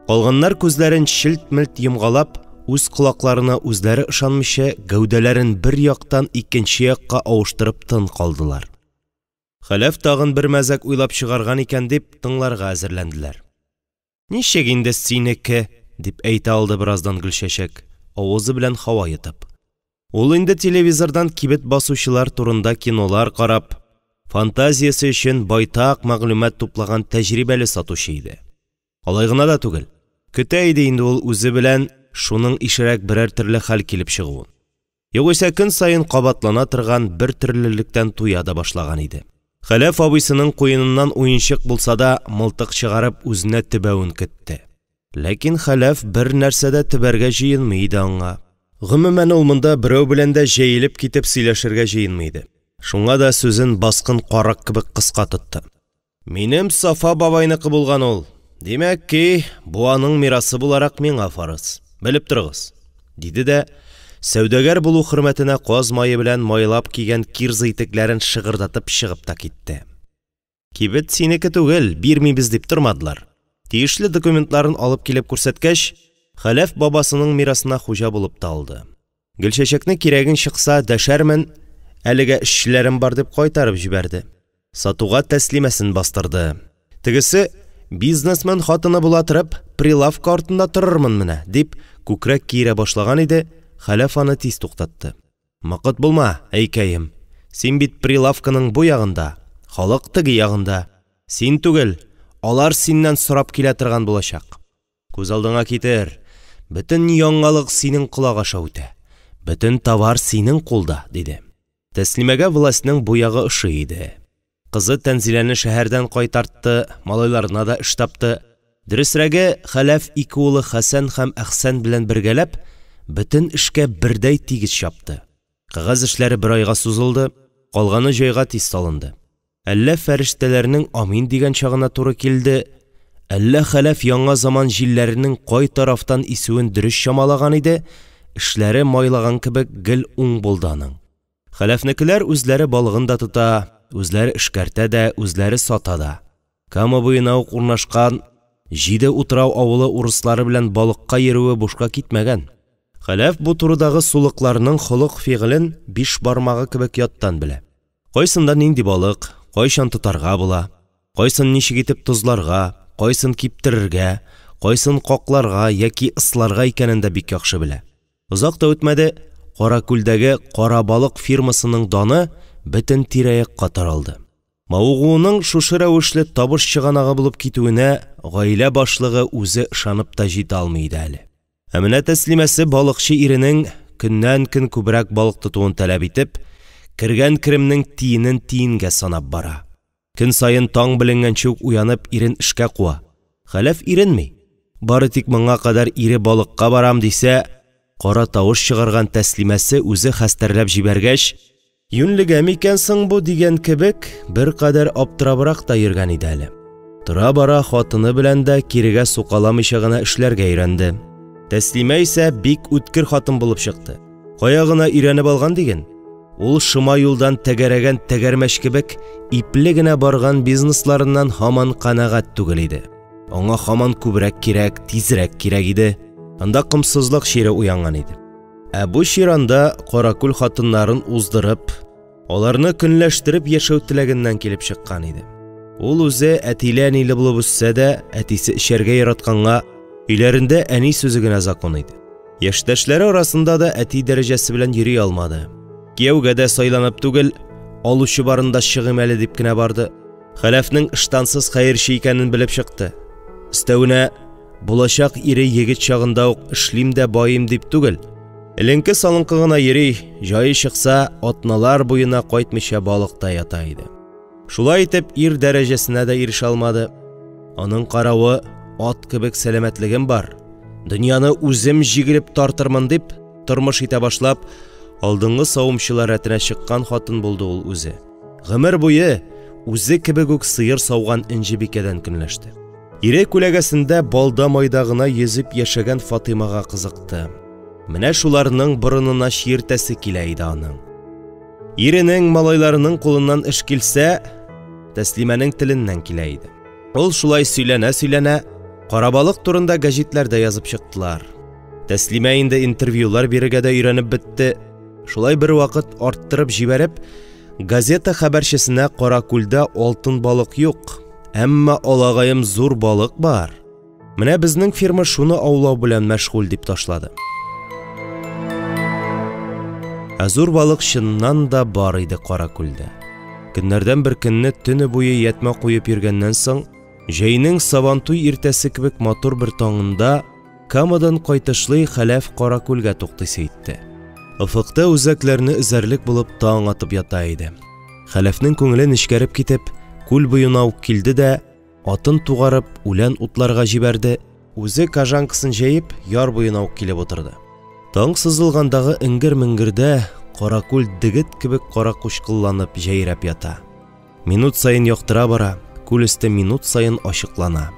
Калганнар күзләрен челт-мелт йомгалап, үз колакларына үзләре ышанмыйча, гәүдәләрен бер яктан икенче якка авыштырып тын калдылар. Хәләф тагын бер мәзәк уйлап чыгарган икән дип тыңларга әзерләнделәр. Ничек инде синеке? Дип әйтә алды бераздан Гөлчәчәк, авызы белән һава йотып. Ул инде телевизордан кибет басучылар турында кинолар карап, фантазиясе өчен байтак мәгълүмат туплаган тәҗрибәле сатучы иде. Алай гына да түгел, көтә иде инде ул үзе белән шуның ишерәк берәр төрле хәл килеп чыгуын. Югыйсә көн саен кабатлана торган бер төрлелектән туя да башлаган иде. Хәләф абыйсының куеныннан уенчык булса да мылтык чыгарып үзенә төбәвен көтте. Ләкин Хәләф бер нәрсә дә төбәргә җыенмый иде аңа. Гомумән, ул монда берәү белән дә җәелеп китеп сөйләшергә җыенмый иде. Шуңа да сүзен баскын карак кебек кыска тотты. Минем Сафа бабайныкы булган ул. Димәк ки, бу аның мирасы буларак миңа фарыз. Белеп торыгыз, диде дә, сәүдәгәр булу хөрмәтенә каз мае белән майлап кигән кирза итекләрен шыгырдатып чыгып та китте. Кибет синеке түгел, бирмибез дип тормадылар. Тиешле документларын алып килеп күрсәткәч, Хәләф бабасының мирасына хуҗа булып та алды. Гөлчәчәкне кирәгең чыкса дәшәрмен, әлегә эшчеләрем бар дип кайтарып җибәрде. Сатуга тәслимәсен бастырды. Тегесе, бизнесмен хатыны була торып, прилавка артында торырмын менә, дип күкрәк киерә башлаган иде, Хәләф аны тиз туктатты. Мокыт булма, әйкәем. Син бит прилавканың бу ягында, халык теге ягында. Син түгел, алар синнән сорап килә торган булачак. Күз алдыңа китер, бөтен яңалык синең колак аша үтә. Бөтен товар синең кулда, диде. Тәслимәгә властьның бу ягы ошый иде. Кызы Тәнзиләне шәһәрдән кайтартты, малайларына да эш тапты. Дөресрәге, Хәләф ике улы Хәсән һәм Әхсән белән бергәләп, бөтен эшкә бердәй тигез чапты. Кәгазь эшләре бер айга сузылды, калганы җайга тиз салынды. Әллә фәрештәләрнең амин дигән чагына туры килде, әллә Хәләф яңа заман җилләренең кай тарафтан исүен дөрес чамалаган иде, эшләре майлаган кебек гел уң булды аның. Хәләфнекеләр үзләре балыгын да тота, үзләре эшкәртә дә, үзләре сата да. Кама буена ук урнашкан 7 утрау авылы урыслары белән балыкка йөрүе бушка китмәгән. Хәләф бу турыдагы сулыкларның холык-фигылен 5 бармагы кебек яттан белә. Кайсында нинди балык, кайчан тотарга була, кайсын ничек итеп тозларга, кайсын киптерергә, кайсын какларга яки ысларга икәнен дә бик яхшы белә. Озак та үтмәде, Каракүлдәге кара балык фирмасының даны бөтен тирә-якка таралды. Мавыгуының шушы рәвешле табыш чыганагы булып китүенә гаилә башлыгы үзе ышанып та җитә алмый иде әле. Ә менә тәслимәсе балыкчы иренең көннән-көн күбрәк балык тотуын таләп итеп, кергән керемнең тиенен тиенгә санап бара. Көн саен таң беленгәнче үк уянып ирен эшкә куа. Хәләф иренми. Бары тик моңа кадәр ире балыкка барам дисә, кара тавыш чыгарган тәслимәсе үзе хәстәрләп җибәргәч, юньлегә микән соң бу дигән кебек, беркадәр аптырабрак та йөргән иде әле. Тора-бара хатыны белән дә кирегә сукаламыйча гына эшләргә өйрәнде. Тәслимә исә бик үткер хатын булып чыкты. Кая гына өйрәнеп алган диген? Ул шома юлдан тәгәрәгән тәгәрмәч кебек ипле генә барган бизнесларыннан һаман канәгать түгел иде. Аңа һаман күбрәк кирәк, тизрәк кирәк иде. Анда комсызлык чире уянган иде. Ә бу чир анда Каракүл хатыннарын уздырып, аларны көнләштереп яшәү теләгеннән килеп чыккан иде. Ул үзе әтиле-әниле булып үссә дә, әтисе эчәргә яратканга, өйләрендә әни сүзе генә закон иде. Яшьтәшләре арасында да әти дәрәҗәсе белән йөри алмады. Кияүгә дә сайланып түгел, алучы барында чыгыйм әле дип кенә барды. Хәләфнең ыштансыз хәерче икәнен белеп чыкты. Өстәвенә, булачак ире егет чагында ук эшлим дә байым дип түгел, эленке-салынкы гына йөри, җае чыкса, атналар буена кайтмыйча балыкта ята иде. Шулай итеп, ир дәрәҗәсенә дә ирешә алмады. Аның каравы, ат кебек сәламәтлегем бар, дөньяны үзем җигелеп тартырмын дип, тормыш итә башлап, алдынгы савымчылар рәтенә чыккан хатын булды ул үзе. Гомер буе үзе кебек үк сыер сауган Энҗебикәдән көнләште. Ире күләгәсендә балда-майда гына йөзеп яшәгән Фатыймага кызыкты. Менә шуларның борынына чиертәсе килә иде аның. Иренең, малайларының кулыннан эш килсә, Тәслимәнең теленнән килә иде. Ул шулай сөйләнә-сөйләнә, карабалык турында гәҗитләрдә язып чыктылар. Тәслимә инде интервьюлар бирергә дә өйрәнеп бетте. Шулай бервакыт арттырып җибәреп, газета хәбәрчесенә Каракүлдә алтын балык юк, әмма алагаем зур балык бар. Менә безнең фирма шуны аулау белән мәшгуль дип ташлады. Ә зур балык чыннан да бар иде Каракүлдә. Көннәрдән бер көнне төне буе ятмә куеп йөргәннән соң, җәйнең Сабантуй иртәсе кебек матур бер таңында Камадан кайтышлый Хәләф Каракүлгә туктыйсы итте. Офыкта үзәкләрне өзәрлек булып таң атып ята иде. Хәләфнең күңеле нечкәреп китеп, күл буена ук килде дә, атын тугарып, үлән утларга җибәрде, үзе кожанкасын җәеп, яр буена ук килеп утырды. Таң сызылгандагы эңгер-меңгердә Каракүл дегет кебек каракучкылланып җәйрәп ята. Минут саен яктыра бара, күл өсте минут саен ачыклана.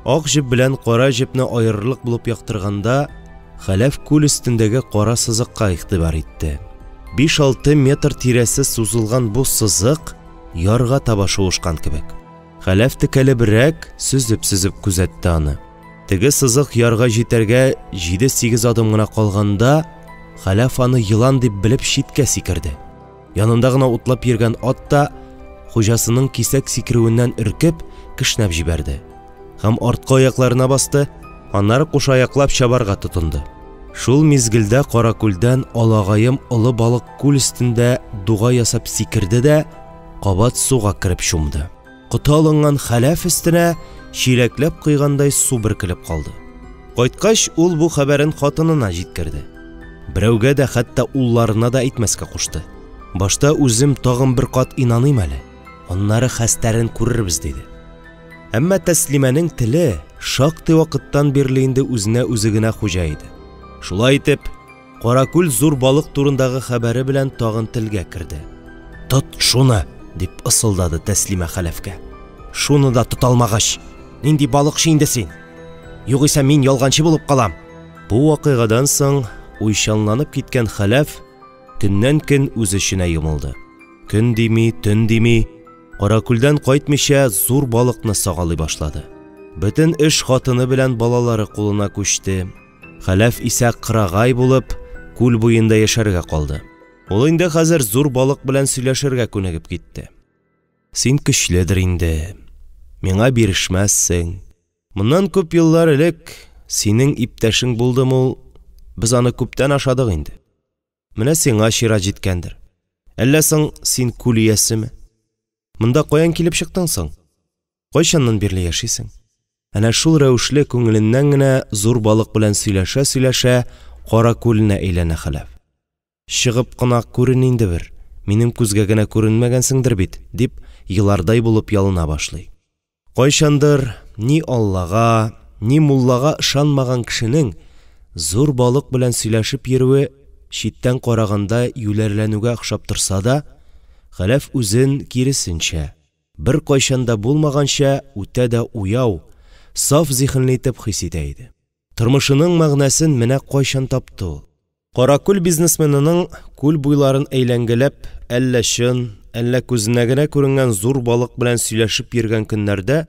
Ак җеп белән кара җепне аерырлык булып яктырганда, Хәләф күл өстендәге кара сызыкка игътибар итте. 5-6 метр тирәсе сузылган бу сызык ярга таба шуышкан кебек. Хәләф текәлебрәк, сөзеп-сөзеп күзәтте аны. Теге сызык ярга җитәргә 7-8 адым гына калганда, Хәләф аны елан дип белеп читкә сикерде. Янында гына утлап йөргән ат та хуҗасының кисәк сикерүеннән өркеп, кешнәп җибәрде. Һәм арткы аякларына басты, аннары кушаяклап чабарга тотынды. Шул мизгелдә Каракүлдән алагаем олы балык күл өстендә дуга ясап сикерде дә, кабат суга кереп чумды. Коты алынган Хәләф өстенә чиләкләп койгандай су бөркелеп калды. Кайткач, ул бу хәбәрен хатынына җиткерде. Берәүгә дә, хәтта улларына да әйтмәскә кушты. Башта үзем тагын бер кат инаныйм әле, аннары хәстәрен күрербез, диде. Әмма Тәслимәнең теле шактый вакыттан бирле инде үзенә үзе генә хуҗа иде. Шулай итеп, Каракүл зур балык турындагы хәбәре белән тагын телгә керде. Тот шуны, дип ысылдады Тәслимә Хәләфкә. Шуны да тота алмагач, нинди балыкчы инде син? Югыйсә мин ялганчы булып калам. Бу вакыйгадан соң уйчанланып киткән Хәләф көннән-көн үз эченә йомылды. Көн дими, төн дими, Каракүлдән кайтмыйча зур балыкны сагалый башлады. Бөтен эш хатыны белән балалары кулына күчте. Хәләф исә кырагай булып, күл буенда яшәргә калды. Ул инде хәзер зур балык белән сөйләшергә күнегеп китте. Син көчледер инде. Миңа бирешмәссең. Моннан күп еллар элек синең иптәшең булдым ул. Без аны күптән ашадык инде. Менә сиңа чират җиткәндер. Әллә соң син күл иясеме? Монда каян килеп чыктың соң? Кайчаннан бирле яшисең? Әнә шул рәвешле күңеленнән генә зур балык белән сөйләшә-сөйләшә Кара күленә әйләнә Хәләф. Чыгып кына күрен инде бер, минем күзгә генә күренмәгәнсеңдер бит, дип елардай булып ялына башлый. Кайчандыр ни Аллага, ни муллага ышанмаган кешенең зур балык белән сөйләшеп йөрүе читтән караганда юләрләнүгә охшап торса да, Хәләф үзен киресенчә, беркайчан да булмаганча үтә дә уяу, саф зиһенле итеп хис итә иде. Тормышының мәгънәсен менә кайчан тапты ул. Каракүл бизнесменының күл буйларын әйләнгәләп, әллә чын, әллә күзенә генә күренгән зур балык белән сөйләшеп йөргән көннәрдә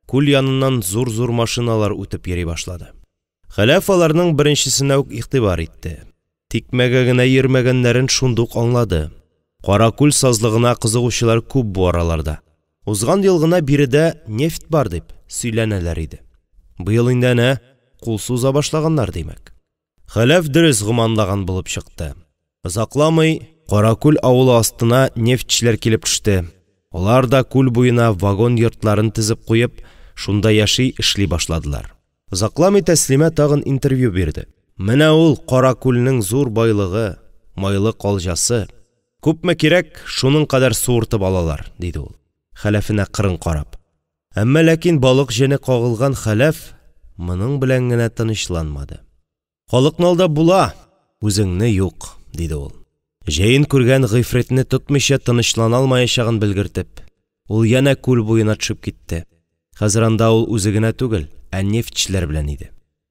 күл яныннан зур-зур машиналар үтеп йөри башлады. Хәләф аларның беренчесенә үк игътибар итте. Тикмәгә генә йөрмәгәннәрен шундук аңлады. Каракүл сазлыгына кызыгучылар күп бу араларда. Узган ел гына биредә нефть бар дип сөйләнәләр иде. Быел инде әнә кул суза башлаганнар, димәк. Хәләф дөрес гөманлаган булып чыкты. Озакламый Каракүл авылы астына нефтьчеләр килеп төште. Алар да күл буена вагон йортларын тезеп куеп, шунда яши, эшли башладылар. Озакламый Тәслимә тагын интервью бирде. Менә ул Каракүлнең зур байлыгы, майлы калҗасы. Күпме кирәк, шуның кадәр суыртып алалар, диде ул, Хәләфенә кырын карап. Әмма ләкин балык җене кагылган Хәләф моның белән генә тынычланмады. Халыкны алдап була, үзеңне юк, диде ул. Җәен күргән гыйфритне тотмыйча тынычлана алмаячагын белгертеп, ул янә күл буена төшеп китте. Хәзер анда ул үзе генә түгел, ә нефтьчеләр белән иде.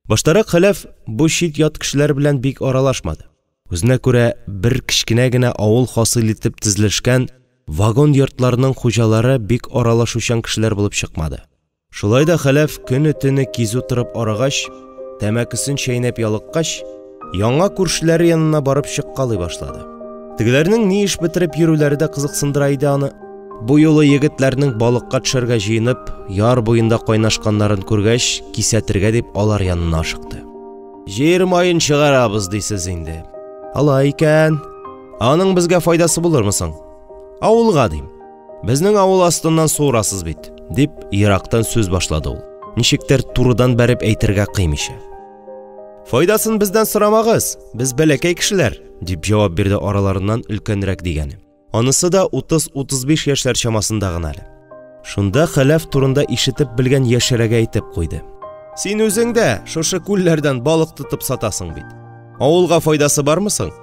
Баштарак Хәләф бу чит-ят кешеләр белән бик аралашмады. Үзенә күрә бер кечкенә генә авыл хасил итеп тезелешкән вагон йортларның хуҗалары бик аралашучан кешеләр булып чыкмады. Шулай да Хәләф көне-төне кизү торып арыгач, тәмәкесен чәйнәп ялыккач, яңа күршеләре янына барып чыккалый башлады. Тегеләрнең ни эш бетереп йөрүләре дә кызыксындыра иде аны. Бу юлы егетләрнең балыкка төшәргә җыенып, яр буенда кайнашканнарын күргәч, кисәтергә дип алар янына ашыкты. Җир маен чыгарабыз дисез инде. Алай икән. Аның безгә файдасы булырмы соң? Авылга дим. Безнең авыл астыннан суырасыз бит, дип ерактан сүз башлады ул. Ничектер турыдан бәреп әйтергә кыймыйча. Файдасын бездән сорамагыз, без бәләкәй кешеләр, дип җавап бирде араларыннан өлкәнрәк дигәне. Анысы да 30-35 яшьләр чамасында гына әле. Шунда Хәләф турында ишетеп белгән яшьрәге әйтеп куйды. Син үзең дә шушы күлләрдән балык тотып сатасың бит. Авылга файдасы бармы соң?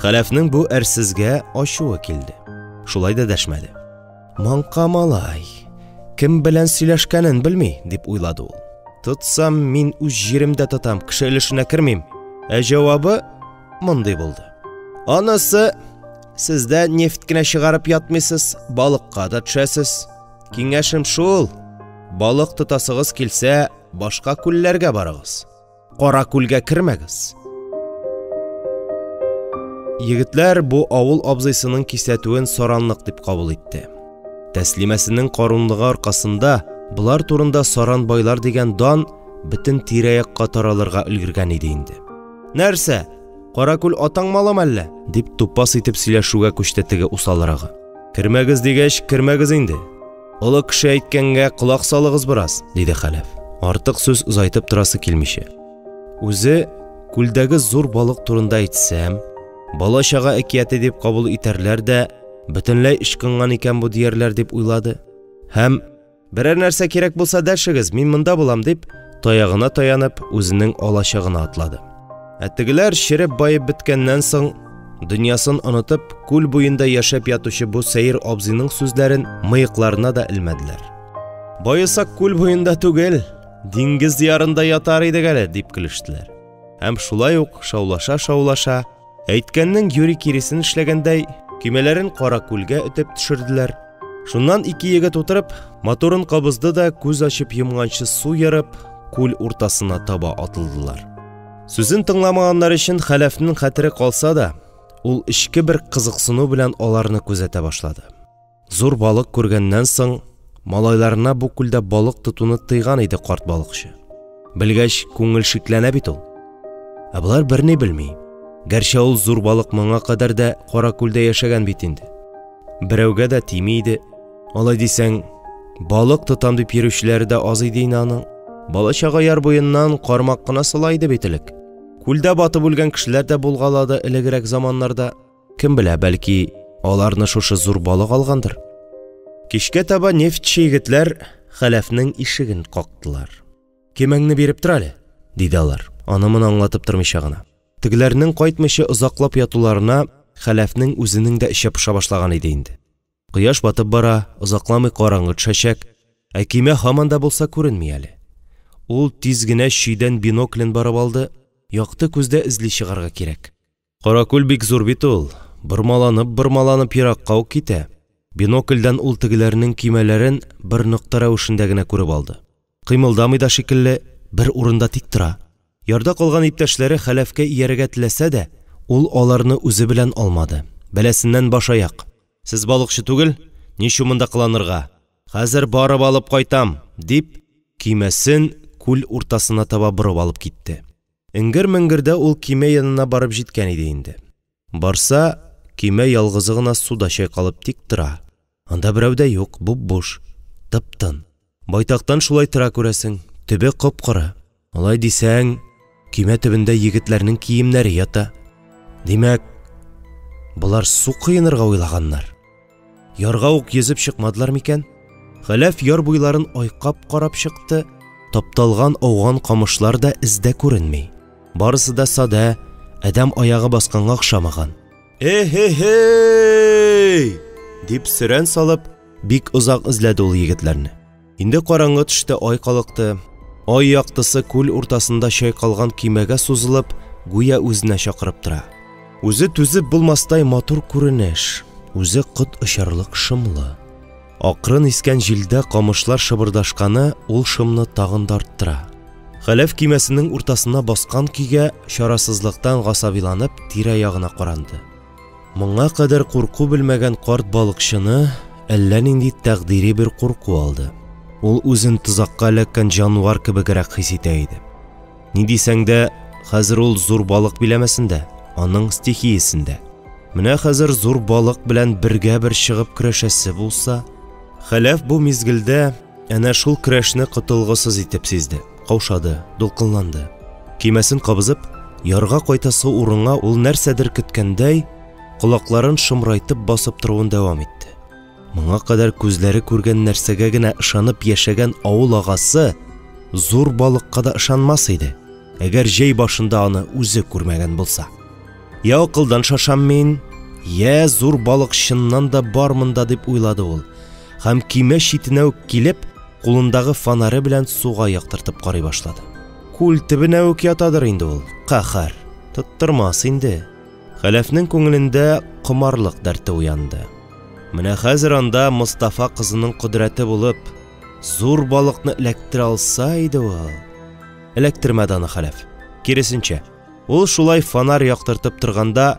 Хәләфнең бу әрсезгә ачуы килде. Шулай да дәшмәде. Маңка малай, кем белән сөйләшкәнен белми, дип уйлады ул. Тотсам, мин үз җиремдә тотам, кеше өлешенә кермим. Ә җавабы мондый булды. Анысы, сез дә нефть кенә чыгарып ятмыйсыз, балыкка да төшәсез. Киңәшем шул, балык тотасыгыз килсә, башка күлләргә барыгыз. Кара күлгә кермәгез. Егетләр бу авыл абзыйсының кисәтүен саранлык дип кабул итте. Тәслимәсенең карунлыгы аркасында болар турында саран байлар дигән дан бөтен тирә-якка таралырга өлгергән иде инде. Нәрсә, Каракүл атаң малымы әллә? дип тупас итеп сөйләшүгә күчте теге усалрагы. Кермәгез дигәч, кермәгез инде. Олы кеше әйткәнгә колак салыгыз бераз, диде Хәләф. Артык сүз озайтып торасы килмичә. Үзе күлдәге зур балык турында әйтсәм, бала-чага әкияте дип кабул итәрләр дә, бөтенләй ычкынган икән бу диярләр дип уйлады. Һәм Берәр нәрсә кирәк булса дәшегез, мин монда булам, дип, таягына таянып, үзенең алачыгына атлады. Ә тегеләр череп баеп беткәннән соң, дөньясын онытып, күл буенда яшәп ятучы бу сәер абзыйның сүзләрен мыекларына да элмәделәр. Баесак күл буенда түгел, диңгез ярында ятар идек әле, дип көлештеләр. Һәм шулай ук шаулаша-шаулаша, әйткәннең юри киресен эшләгәндәй, көймәләрен кара күлгә өтеп төшерделәр. Шуннан ике егет утырып, моторын кабызды да күз ачып йомганчы су ярып, күл уртасына таба атылдылар. Сүзен тыңламаганнар өчен Хәләфнең хәтере калса да, ул эчке бер кызыксыну белән аларны күзәтә башлады. Зур балык күргәннән соң, малайларына бу күлдә балык тотуны тыйган иде карт балыкчы. Белгәч, күңел шикләнә бит ул. Ә болар берни белми. Гәрчә ул зур балык моңа кадәр дә кара күлдә яшәгән бит инде. Берәүгә дә тими иде. Алай дисәң, балык тотам дип йөрүчеләре дә аз иде инде аның. Бала-чага яр буеннан кармак кына сала иде бит элек. Күлдә батып үлгән кешеләр дә булгалады элегрәк заманнарда. Кем белә, бәлки, аларны шушы зур балык алгандыр. Кичкә таба нефтьче егетләр Хәләфнең ишеген кактылар. Кемеңне биреп тор әле, диде алар, аны-моны аңлатып тормыйча гына. Тегеләрнең кайтмыйча озаклап ятуларына Хәләфнең үзенең дә эче поша башлаган иде инде. Кояш батып бара, озакламый караңгы төшәчәк, ә көймә һаман да булса күренми әле. Ул тиз генә чөйдән биноклен барып алды, якты күздә эзли чыгарга кирәк. Каракүл бик зур бит ул, бормаланып-бормаланып еракка ук китә. Бинокльдән ул тегеләрнең көймәләрен бер нокта рәвешендә генә күреп алды. Кыймылдамый да шикелле, бер урында тик тора. Ярда калган иптәшләре Хәләфкә иярергә теләсә дә, ул аларны үзе белән алмады. Бәласеннән баш-аяк. Сез балыкчы түгел, ничу монда кыланырга? Хәзер барып алып кайтам, дип, көймәсен күл уртасына таба борып алып китте. Эңгер-меңгердә ул көймә янына барып җиткән иде инде. Барса, көймә ялгызы гына суда чайкалып тик тора. Анда берәү дә юк, буп-буш. Тып-тын. Байтактан шулай тора күрәсең, төбе коп-коры. Алай дисәң, көймә төбендә егетләрнең киемнәре ята. Димәк, болар су коенырга уйлаганнар. Ярга ук йөзеп чыкмадылар микән? Хәләф яр буйларын айкап карап чыкты, тапталган ауган камышлар да эздә күренми. Барысы да садә, адәм аягы басканга охшамаган. Эһе-һей! дип сөрән салып, бик озак эзләде ул егетләрне. Инде караңгы төште, ай калыкты. Ай яктысы күл уртасында чайкалган көймәгә сузылып, гүя үзенә чакырып тора. Үзе түзеп булмастай матур күренеш, үзе кот очарлык шомлы. Акрын искән җилдә камышлар шыбырдашканы ул шомны тагын да арттыра. Хәләф көймәсенең уртасына баскан көйгә чарасызлыктан гасабиланып тирә-ягына каранды. Моңа кадәр курку белмәгән карт балыкчыны әллә нинди тәкъдири бер курку алды. Ул үзен тозакка эләккән җанвар кебегрәк хис итә иде. Ни дисәң дә, хәзер ул зур балык биләмәсендә, аның стихиясендә. Менә хәзер зур балык белән бергә-бер чыгып көрәшәсе булса, Хәләф бу мизгелдә әнә шул көрәшне котылгысыз итеп сизде, каушады, дулкынланды. Көймәсен кабызып, ярга кайтасы урынга ул нәрсәдер көткәндәй, колакларын шомрайтып басып торуын дәвам итте. Моңа кадәр күзләре күргән нәрсәгә генә ышанып яшәгән авыл агасы зур балыкка да ышанмас иде, әгәр җәй башында аны үзе күрмәгән булса. Я акылдан шашам мин, я зур балык чыннан да бар монда дип уйлады ул. Һәм көймә читенә үк килеп, кулындагы фонаре белән суга яктыртып карый башлады. Күл төбенә үк ятадыр инде ул, каһәр, тоттырмас инде. Хәләфнең күңелендә комарлык дәрте уянды. Менә хәзер анда Мостафа кызының кодрәте булып, зур балыкны эләктерә алса иде ул. Эләктермәде аны Хәләф. Киресенчә, ул шулай фонарь яктыртып торганда,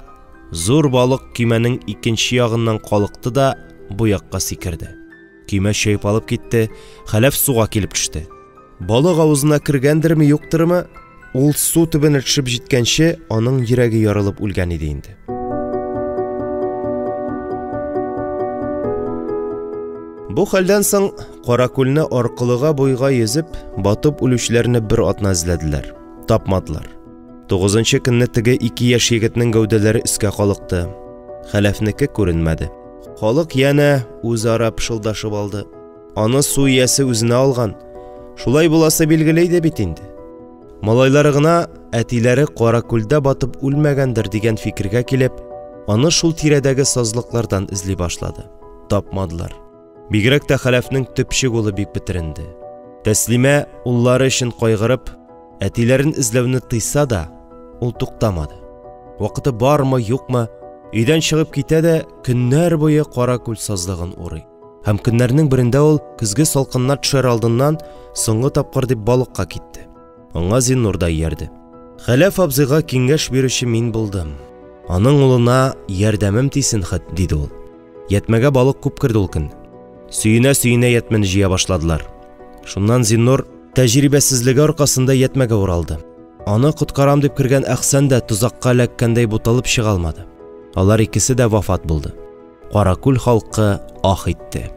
зур балык көймәнең икенче ягыннан калыкты да бу якка сикерде. Көймә чайпалып китте, Хәләф суга килеп төште. Балык авызына кергәндерме, юктырмы, ул су төбенә төшеп җиткәнче, аның йөрәге ярылып үлгән иде инде. Бу хәлдән соң Каракүлне аркылыга буйга йөзеп, батып үлүчеләрне бер атна эзләделәр. Тапмадылар. Тугызынчы көнне теге ике яшь егетнең гәүдәләре өскә калыкты. Хәләфнеке күренмәде. Халык янә үзара пышылдашып алды. Аны су иясе үзенә алган. Шулай буласы билгеле иде бит инде. Малайлары гына әтиләре Каракүлдә батып үлмәгәндер дигән фикергә килеп, аны шул тирәдәге сазлыклардан эзли башлады. Тапмадылар. Бигрәк тә Хәләфнең төпчек улы бик бетеренде. Тәслимә уллары өчен кайгырып, әтиләрен эзләүне тыйса да, ул туктамады. Вакыты бармы, юкмы, өйдән чыгып китә дә көннәр буе Каракүл сазлыгын урый. Һәм көннәрнең берендә ул көзге салкыннар төшәр алдыннан соңгы тапкыр дип балыкка китте. Аңа Зиннур да иярде. Хәләф абзыйга киңәш бирүче мин булдым. Аның улына ярдәмем тисен хет, диде ул. Ятмәгә балык күп керде ул көн. Сөенә-сөенә ятмәне җыя башладылар. Шуннан Зиннур тәҗрибәсезлеге аркасында ятмәгә уралды. Аны коткарам дип кергән Әхсән дә тозакка эләккәндәй буталып чыга алмады. Алар икесе дә вафат булды. Каракүл халкы ах итте.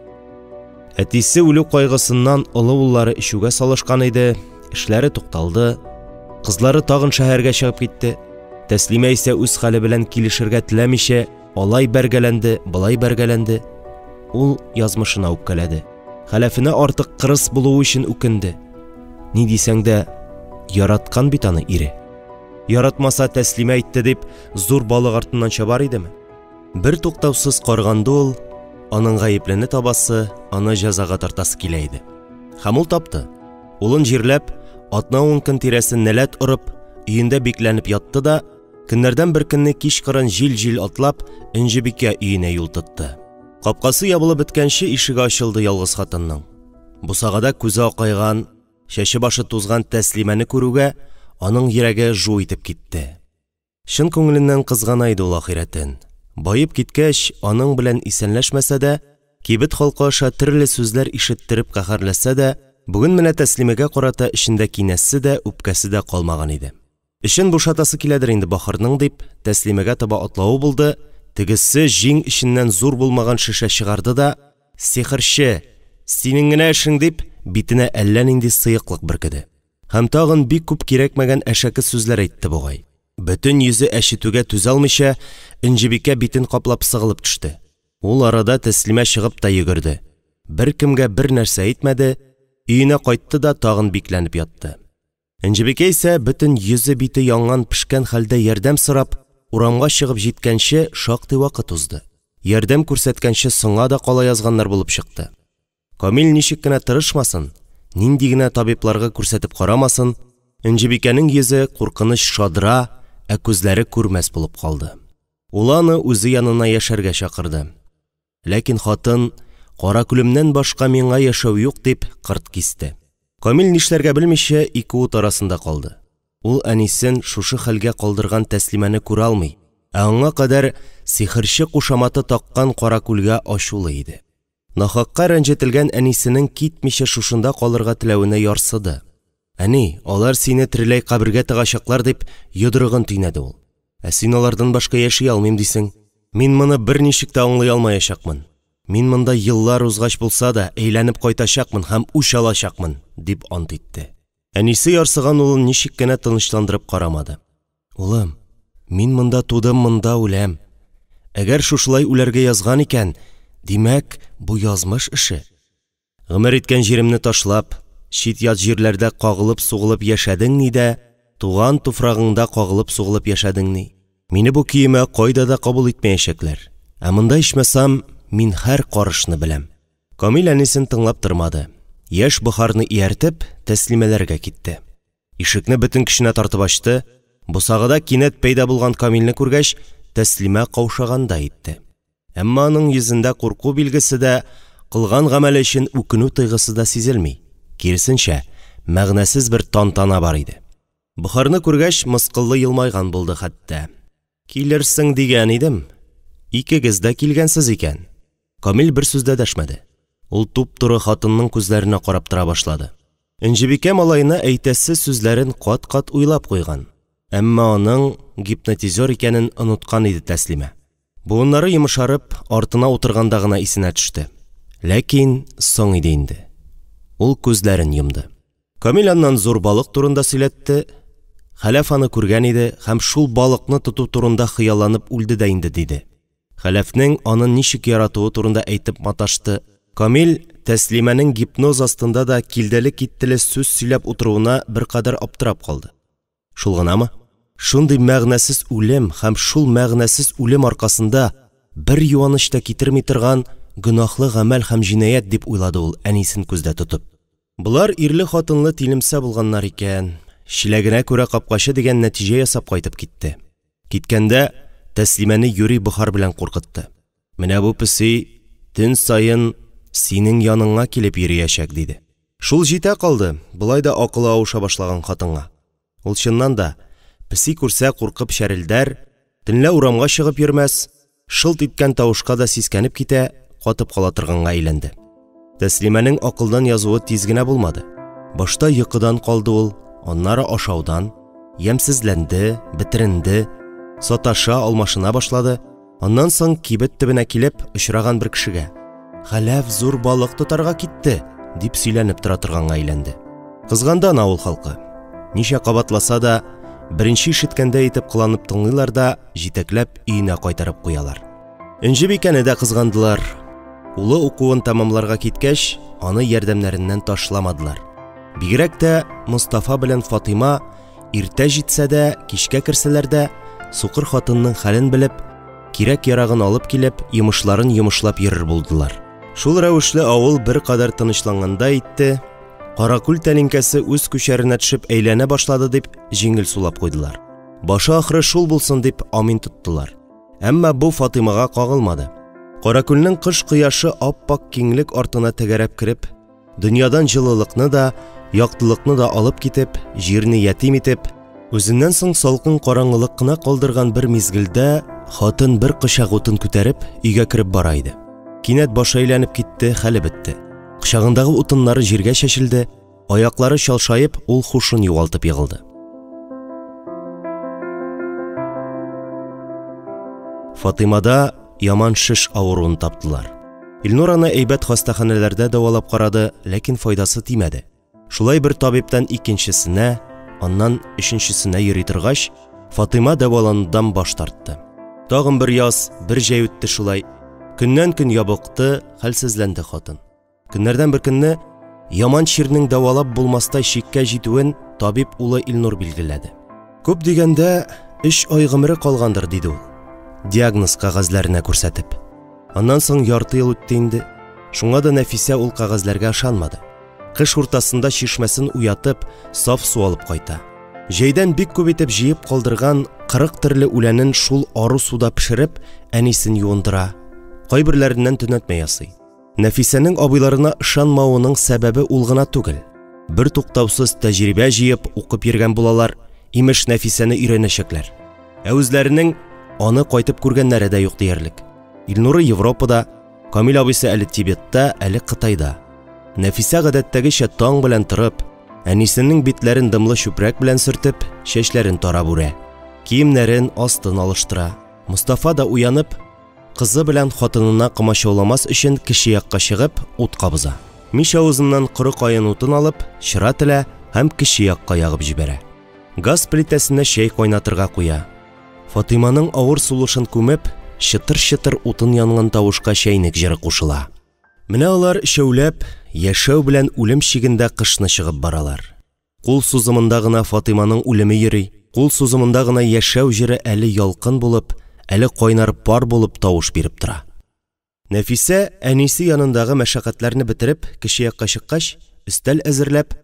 Әтисе үлү кайгысыннан олы уллары эчүгә салышкан иде, эшләре тукталды. Кызлары тагын шәһәргә чыгып китте. Тәслимә исә үз хәле белән килешергә теләмичә, алай бәргәләнде, болай бәргәләнде. Ул язмышына үпкәләде. Хәләфенә артык кырыс булуы өчен үкенде. Ни дисәң дә, яраткан бит аны ире. Яратмаса, Тәслимә әйтте дип, зур балык артыннан чабар идеме? Бер туктаусыз карганды ул, аның гаеплене табасы, аны җәзага тартасы килә иде. Һәм ул тапты. Улын җирләп, атна-ун көн тирәсе нәләт орып, өендә бикләнеп ятты да, көннәрдән бер көнне кичкырын җил-җил атлап, Энҗебикә өенә юл тотты. Капкасы ябылып беткәнче ишеге ачылды ялгыз хатынның. Бусагада күзе акайган, чәче-башы тузган Тәслимәне күрүгә, аның йөрәге жу итеп китте. Чын күңеленнән кызгана иде ул ахирәтен. Баеп киткәч, аның белән исәнләшмәсә дә, кибет халкы аша төрле сүзләр ишеттереп каһәрләсә дә, бүген менә Тәслимәгә карата эчендә кинәсе дә, үпкәсе дә калмаган иде. Эчен бушатасы киләдер инде бахырның дип, Тәслимәгә таба атлавы булды, тегесе җиң эченнән зур булмаган шешә чыгарды да, «Сихерче, синең генә эшең» дип, битенә әллә нинди сыеклык бөркеде. Һәм тагын бик күп кирәкмәгән әшәке сүзләр әйтте бугай. Бөтен йөзе әчетүгә түзә алмыйча, Энҗебикә битен каплап сыгылып төште. Ул арада Тәслимә чыгып та йөгерде. Беркемгә бер нәрсә әйтмәде, өенә кайтты да тагын бикләнеп ятты. Энҗебикә исә бөтен йөзе-бите янган пешкән хәлдә ярдәм сорап, урамга чыгып җиткәнче шактый вакыт узды. Ярдәм күрсәткәнче соңа да кала язганнар булып чыкты. Камил ничек кенә тырышмасын, нинди генә табибларга күрсәтеп карамасын, Энҗебикәнең йөзе куркыныч шадра, ә күзләре күрмәс булып калды. Улы аны үзе янына яшәргә чакырды. Ләкин хатын, Каракүлемнән башка миңа яшәү юк, дип кырт кисте. Камил нишләргә белмичә ике ут арасында калды. Ул әнисен шушы хәлгә калдырган Тәслимәне күрә алмый, ә аңа кадәр сихерче кушаматы таккан Каракүлгә ачулы иде. Нахакка рәнҗетелгән әнисенең китмичә шушында калырга теләвенә ярсыды. Әни, алар сине тереләй кабергә тыгачаклар, дип йодрыгын төйнәде ул. Ә син алардан башка яши алмыйм дисең. Мин моны берничек тә аңлый алмаячакмын. Мин монда еллар узгач булса да әйләнеп кайтачакмын һәм үч алачакмын, дип ант итте. Әнисе ярсыган улын ничек кенә тынычландырып карамады. Улым, мин монда тудым, монда үләм. Әгәр шушылай үләргә язган икән, димәк, бу язмыш эше. Гомер иткән җиремне ташлап, чит-ят җирләрдә кагылып-сугылып яшәдең ни дә, туган туфрагыңда кагылып-сугылып яшәдең ни. Мине бу көемә кайда да кабул итмәячәкләр. Ә монда ичмасам, мин һәр карышны беләм. Камил әнисен тыңлап тормады. Яшь Бохарны ияртеп, Тәслимәләргә китте. Ишекне бөтен көченә тартып ачты. Бусагада кинәт пәйда булган Камилне күргәч, Тәслимә каушагандай итте. Әмма аның йөзендә курку билгесе дә, кылган гамәле өчен үкенү тойгысы да сизелми. Киресенчә, мәгънәсез бер тантана бар иде. Бохарны күргәч, мыскыллы елмайган булды хәтта. Килерсең дигән идем. Икегез дә килгәнсез икән. Камил бер сүз дә дәшмәде. Ул туп-туры хатынның күзләренә карап тора башлады. Энҗебикә малаена әйтәсе сүзләрен кат-кат уйлап куйган. Әмма аның гипнотизер икәнен оныткан иде Тәслимә. Буыннары йомшарып, артына утырганда гына исенә төште. Ләкин соң иде инде. Ул күзләрен йомды. Камил аннан зур балык турында сөйләтте. Хәләф аны күргән иде һәм шул балыкны тоту турында хыялланып үлде дә инде, диде. Хәләфнең аны ничек яратуы турында әйтеп маташты. Камил Тәслимәнең гипноз астында да килделе-киттеле сүз сөйләп утыруына беркадәр аптырап калды. Шул гынамы? Шундый мәгънәсез үлем һәм шул мәгънәсез үлем аркасында бер юаныч та китерми торган гөнаһлы гамәл һәм җинаять дип уйлады ул, әнисен күздә тотып. Болар ирле-хатынлы тилемсә булганнар икән. Чиләгенә күрә капкачы дигән нәтиҗә ясап кайтып китте. Киткәндә Тәслимәне юри Бохар белән куркытты. Менә бу песи төн саен синең яныңа килеп йөриячәк, диде. Шул җитә калды, болай да акылы авыша башлаган хатынга. Ул чыннан да, песи күрсә куркып чәрелдәр, төнлә урамга чыгып йөрмәс, шылт иткән тавышка да сискәнеп китә, катып кала торганга әйләнде. Тәслимәнең акылдан язуы тиз генә булмады. Башта йокыдан калды ул, аннары ашаудан, ямьсезләнде, бетеренде, саташа, алмашына башлады. Аннан соң кибет төбенә килеп, очраган бер кешегә: "Хәләф зур балык тотарга китте", дип сөйләнеп тора торганга әйләнде. Кызганды аны авыл халкы. Ничә кабатласа да, беренче ишеткәндәй итеп кыланып тыңлыйлар да, җитәкләп өенә кайтарып куялар. Энҗебикәне дә кызгандылар. Улы укуын тәмамларга киткәч, аны ярдәмнәреннән ташламадылар. Бигрәк тә Мостафа белән Фатыйма иртә җитсә дә, кичкә керсәләр дә, сукыр хатынның хәлен белеп, кирәк-ярагын алып килеп, йомышларын йомышлап йөрер булдылар. Шул рәвешле авыл беркадәр тынычлангандай итте, Каракүл тәлинкәсе үз күчәренә төшеп әйләнә башлады дип җиңел сулап куйдылар. Башы ахыры шул булсын дип амин тоттылар. Әмма бу Фатыймага кагылмады. Каракүлнең кыш кояшы ап-ак киңлек артына тәгәрәп кереп, дөньядан җылылыкны да, яктылыкны да алып китеп, җирне ятим итеп, үзеннән соң салкын караңгылык кына калдырган бер мизгелдә хатын бер кочак утын күтәреп, өйгә кереп бара иде. Кинәт башы әйләнеп китте, хәле бетте. Кочагындагы утыннары җиргә чәчелде, аяклары чалшаеп, ул хушын югалтып егылды. Фатыймада яман шеш авыруын таптылар. Илнур аны әйбәт хастаханәләрдә дәвалап карады, ләкин файдасы тимәде. Шулай бер табибтан икенчесенә, аннан өченчесенә йөри торгач, Фатыйма дәваланудан баш тартты. Тагын бер яз, бер җәй үтте шулай. Көннән-көн ябыкты, хәлсезләнде хатын. Көннәрдән бер көнне яман чирнең дәвалап булмастай чиккә җитүен табиб улы Илнур билгеләде. Күп дигәндә, өч ай гомере калгандыр, диде ул, диагноз кәгазьләренә күрсәтеп. Аннан соң ярты ел үтте инде. Шуңа да Нәфисә ул кәгазьләргә ышанмады. Кыш уртасында чишмәсен уятып, саф су алып кайта. Җәйдән бик күп итеп җыеп калдырган 40 төрле үләнен шул ару суда пешереп, әнисен юындыра. Кайберләреннән төнәтмә ясый. Нәфисәнең абыйларына ышанмавының сәбәбе ул гына түгел. Бертуктаусыз тәҗрибә җыеп, укып йөргән булалар, имеш Нәфисәне өйрәнәчәкләр. Ә үзләренең аны кайтып күргәннәре дә юк диярлек. Илнуры Европада, Камил абыйсы әле Тибетта, әле Кытайда. Нәфисә гадәттәгечә таң белән торып, әнисенең битләрен дымлы чүпрәк белән сөртеп, чәчләрен тарап үрә. Киемнәрен, астын алыштыра. Мостафа да уянып, кызы белән хатынына комачауламас өчен кече якка чыгып, ут кабыза. Мич авызыннан коры каен утын алып, чыра телә һәм кече якка ягып җибәрә. Газ плитәсенә чәй кайнатырга куя. Фатыйманың авыр сулышын күмеп, чытыр-чытыр утын янган тавышка чәйнек җыры кушыла. Менә алар өчәүләп, яшәү белән үлем чигендә кышны чыгып баралар. Кул сузымында гына Фатыйманың үлеме йөри, кул сузымында гына яшәү җыры әле ялкын булып, әле кайнар пар булып тавыш биреп тора. Нәфисә, әнисе янындагы мәшәкатьләрне бетереп, кече якка чыккач, өстәл әзерләп,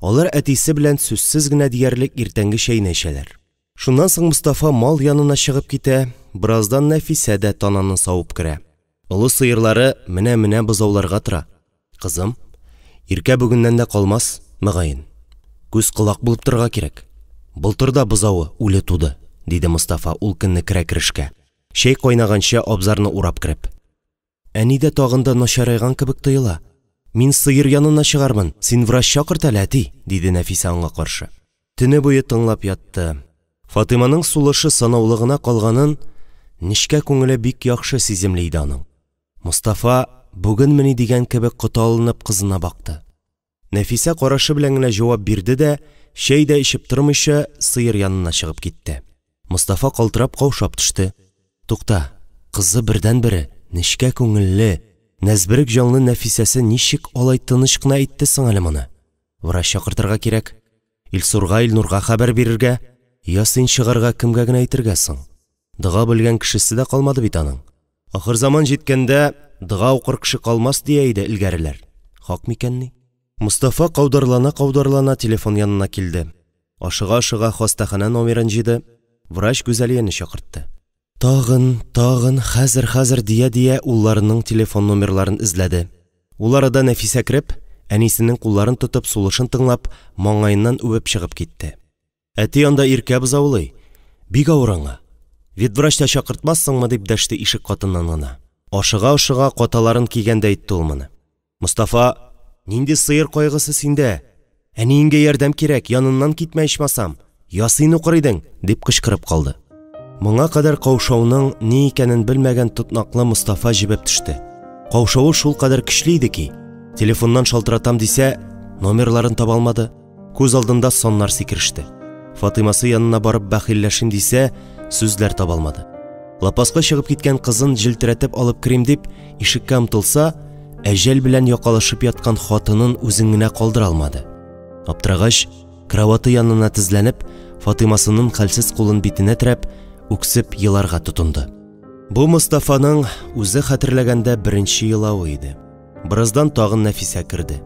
алар әтисе белән сүзсез генә диярлек иртәнге чәйне эчәләр. Шуннан соң Мостафа мал янына чыгып китә, бераздан Нәфисә дә тананы савып керә. Олы сыерлары менә-менә бозауларга тора. Кызым, Иркә бүгеннән дә калмас, мөгаен. Күз-колак булып торырга кирәк. Былтыр да бозавы үле туды, диде Мостафа ул көнне керә-керешкә. Чәй кайнаганчы абзарны урап кереп. Әни дә тагын да начарайган кебек тоела. Мин сыер янына чыгармын, син врач чакырт әле, әти, диде Нәфисә аңа каршы. Төне буе тыңлап ятты. Фатыйманың сулышы санаулы гына калганын нечкә күңеле бик яхшы сиземли иде аның. Мостафа бүгенмени дигән кебек коты алынып кызына бакты. Нәфисә карашы белән генә җавап бирде дә, чәй дә эчеп тормыйча, сыер янына чыгып китте. Мостафа калтырап каушап төште. Тукта, кызы бердәнбере, нечкә күңелле, нәзберек җанлы Нәфисәсе ничек алай тыныч кына әйтте соң әле моны? Врач чакыртырга кирәк. Илсурга, Илнурга хәбәр бирергә, ясин чыгарга кемгә генә әйтергә соң? Дога белгән кешесе дә калмады бит аның. Ахырзаман җиткәндә дога укыр кеше калмас дия иде элгәреләр. Хак микәнни? Мостафа каударлана-каударлана телефон янына килде. Ашыга-ашыга хастаханә номерын җыйды, врач Гүзәлияне чакыртты. Тагын, тагын, хәзер-хәзер дия-дия улларының телефон номерларын эзләде. Ул арада Нәфисә кереп, әнисенең кулларын тотып, сулышын тыңлап, маңгаеннан үбеп чыгып китте. Әти анда Иркә бозаулый. Бик авыр аңа. Ветврач та чакыртмассыңмы, дип дәште ишек катыннан гына. Ашыга-ашыга каталарын кигәндә әйтте ул моны. Мостафа, нинди сыер кайгысы синдә? Әниеңгә ярдәм кирәк, яныннан китмә ичмасам. Ясин укыр идең, дип кычкырып калды. Моңа кадәр каушауның ни икәнен белмәгән тотнаклы Мостафа җебеп төште. Каушавы шулкадәр көчле иде ки, телефоннан шалтыратам дисә, номерларын таба алмады. Күз алдында саннар сикереште. Фатыймасы янына барып бәхилләшим дисә, сүзләр таба алмады. Лапаска чыгып киткән кызын җилтерәтеп алып керим дип, ишеккә омтылса, әҗәл белән якалашып яткан хатынын үзен генә калдыра алмады. Аптырагач, кроваты янына тезләнеп, Фатыймасының хәлсез кулын битенә терәп, үксеп еларга тотынды. Бу Мостафаның үзе хәтерләгәндә беренче елавы иде. Бераздан тагын Нәфисә керде.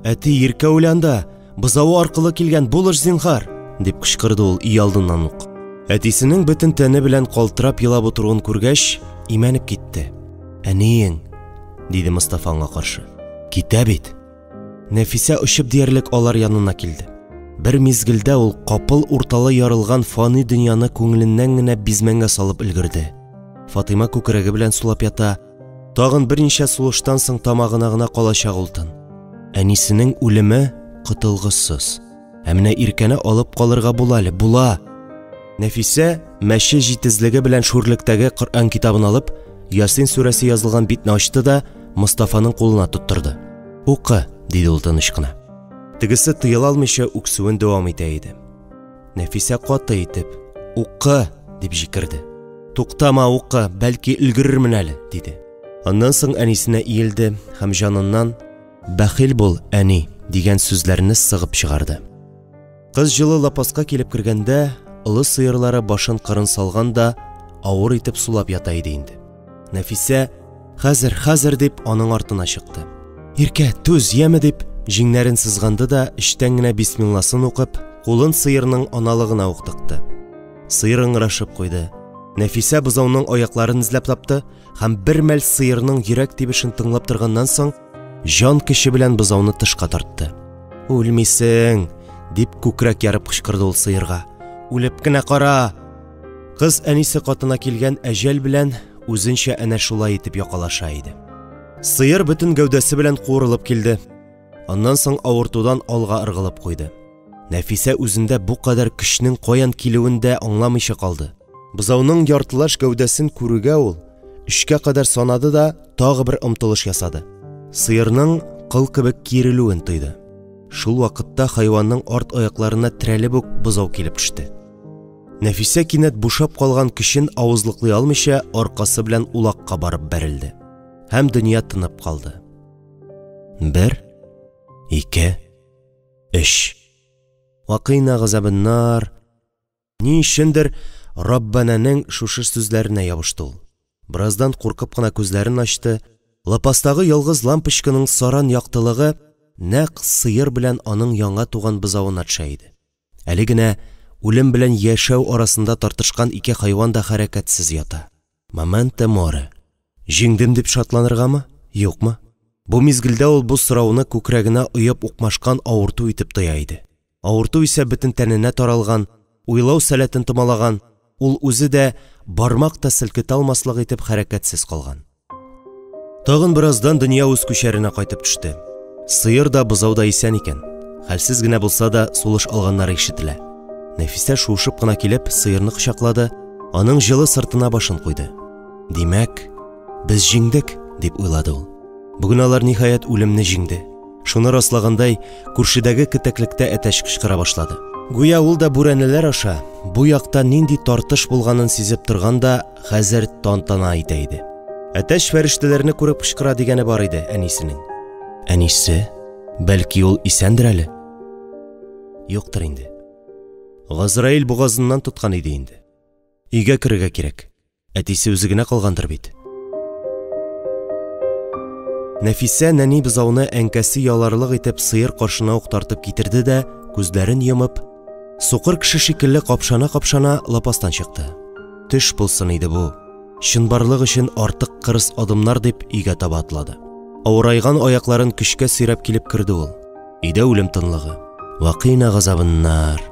Әти, Иркә үлә анда, бозавы аркылы килгән, булыш зинһар, дип кычкырды ул өйалдыннан ук. Әтисенең бөтен тәне белән калтырап елап утыруын күргәч, имәнеп китте. Әниең, диде Мостафа аңа каршы. Китә бит. Нәфисә очып диярлек алар янына килде. Бер мизгелдә ул капыл урталай ярылган фани дөньяны күңеленнән генә бизмәнгә салып өлгерде. Фатыйма күкрәге белән сулап ята. Тагын берничә сулыштан соң тамагына гына калачак ул тын. Әнисенең үлеме котылгысыз. Ә менә Иркәне алып калырга була әле, була. Нәфисә мәче җитезлеге белән шүрлектәге Коръән китабын алып, Ясин сүрәсе язылган битне ачты да Мостафаның кулына тоттырды. Укы, диде ул тыныч кына. Тегесе тыела алмыйча үксүен дәвам итә иде. Нәфисә каты итеп, "Укы!" дип җикерде. Туктама, укы, бәлки өлгерермен әле, диде. Аннан соң әнисенә иелде һәм җаныннан "Бәхил бул, әни" дигән сүзләрне сыгып чыгарды. Кыз җылы лапаска килеп кергәндә, олы сыерлары башын кырын салган да авыр итеп сулап ята иде инде. Нәфисә Хәзер, хәзер, дип, аның артына чыкты. Иркә, түз, яме, дип, җиңнәрен сызганды да, эчтән генә бисмилласын укып, кулын сыерның аналыгына ук тыкты. Сыер ыңгырашып куйды. Нәфисә бозауның аякларын эзләп тапты һәм бер мәл сыерның йөрәк тибешен тыңлап торганнан соң, җан көче белән бозауны тышка тартты. Үлмисең, дип күкрәк ярып кычкырды ул сыерга. Үлеп кенә кара! Кыз әнисе катына килгән әҗәл белән үзенчә әнә шулай итеп якалаша иде. Сыер бөтен гәүдәсе белән куырылып килде. Аннан соң авыртудан алга ыргылып куйды. Нәфисә үзендә бу кадәр көчнең каян килүен дә аңламыйча калды. Бозауның яртылаш гәүдәсен күрүгә ул өчкә кадәр санады да тагы бер омтылыш ясады. Сыерның кыл кебек киерелүен тойды. Шул вакытта хайванның арт аякларына терәлеп үк бозау килеп төште. Нәфисә кинәт бушап калган көчен авызлыклый алмыйча аркасы белән улакка барып бәрелде. Һәм дөнья тынып калды. Бер, ике, өч. Вакыйна газабыннар. Ни өчендер Раббанәнең шушы сүзләренә ябышты ул. Бераздан куркып кына күзләрен ачты. Лапастагы ялгыз лампочканың саран яктылыгы нәкъ сыер белән аның яңа туган бозавына төшә иде. Әле генә үлем белән яшәү арасында тартышкан ике хайван да хәрәкәтсез ята. Моменто море. Җиңдем дип шатланыргамы, юкмы? Бу мизгелдә ул бу сорауны күкрәгенә оеп укмашкан авырту итеп тоя иде. Авырту исә бөтен тәненә таралган, уйлау сәләтен томалаган, ул үзе дә бармак та селкетә алмаслык итеп хәрәкәтсез калган. Тагын бераздан дөнья үз күчәренә кайтып төште. Сыер да, бозау да исән икән. Хәлсез генә булса да, сулыш алганнары ишетелә. Нәфисә шуышып кына килеп, сыерны кочаклады, аның җылы сыртына башын куйды. Димәк, без җиңдек, дип уйлады ул. Бүген алар ниһаять үлемне җиңде. Шуны раслагандай, күршедәге кетәклектә әтәч кычкыра башлады. Гүя ул да бүрәнәләр аша бу якта нинди тартыш булганын сизеп торган да, хәзер тантана итә иде. Әтәч фәрештәләрне күреп кычкыра дигәне бар иде әнисенең. Әнисе, бәлки ул исәндер әле? Юктыр инде. Газраил бугазыннан тоткан иде инде. Өйгә керергә кирәк. Әтисе үзе генә калгандыр бит. Нәфисә нәни бозауны әнкәсе яларлык итеп сыер каршына ук тартып китерде дә, күзләрен йомып, сукыр кеше шикелле капшана-капшана лапастан чыкты. Төш булсын иде бу. Чынбарлык өчен артык кырыс адымнар дип өйгә таба атлады. Авырайган аякларын көчкә сөйрәп килеп керде ул. Өйдә үлем тынлыгы. Вакыйна газабыннар.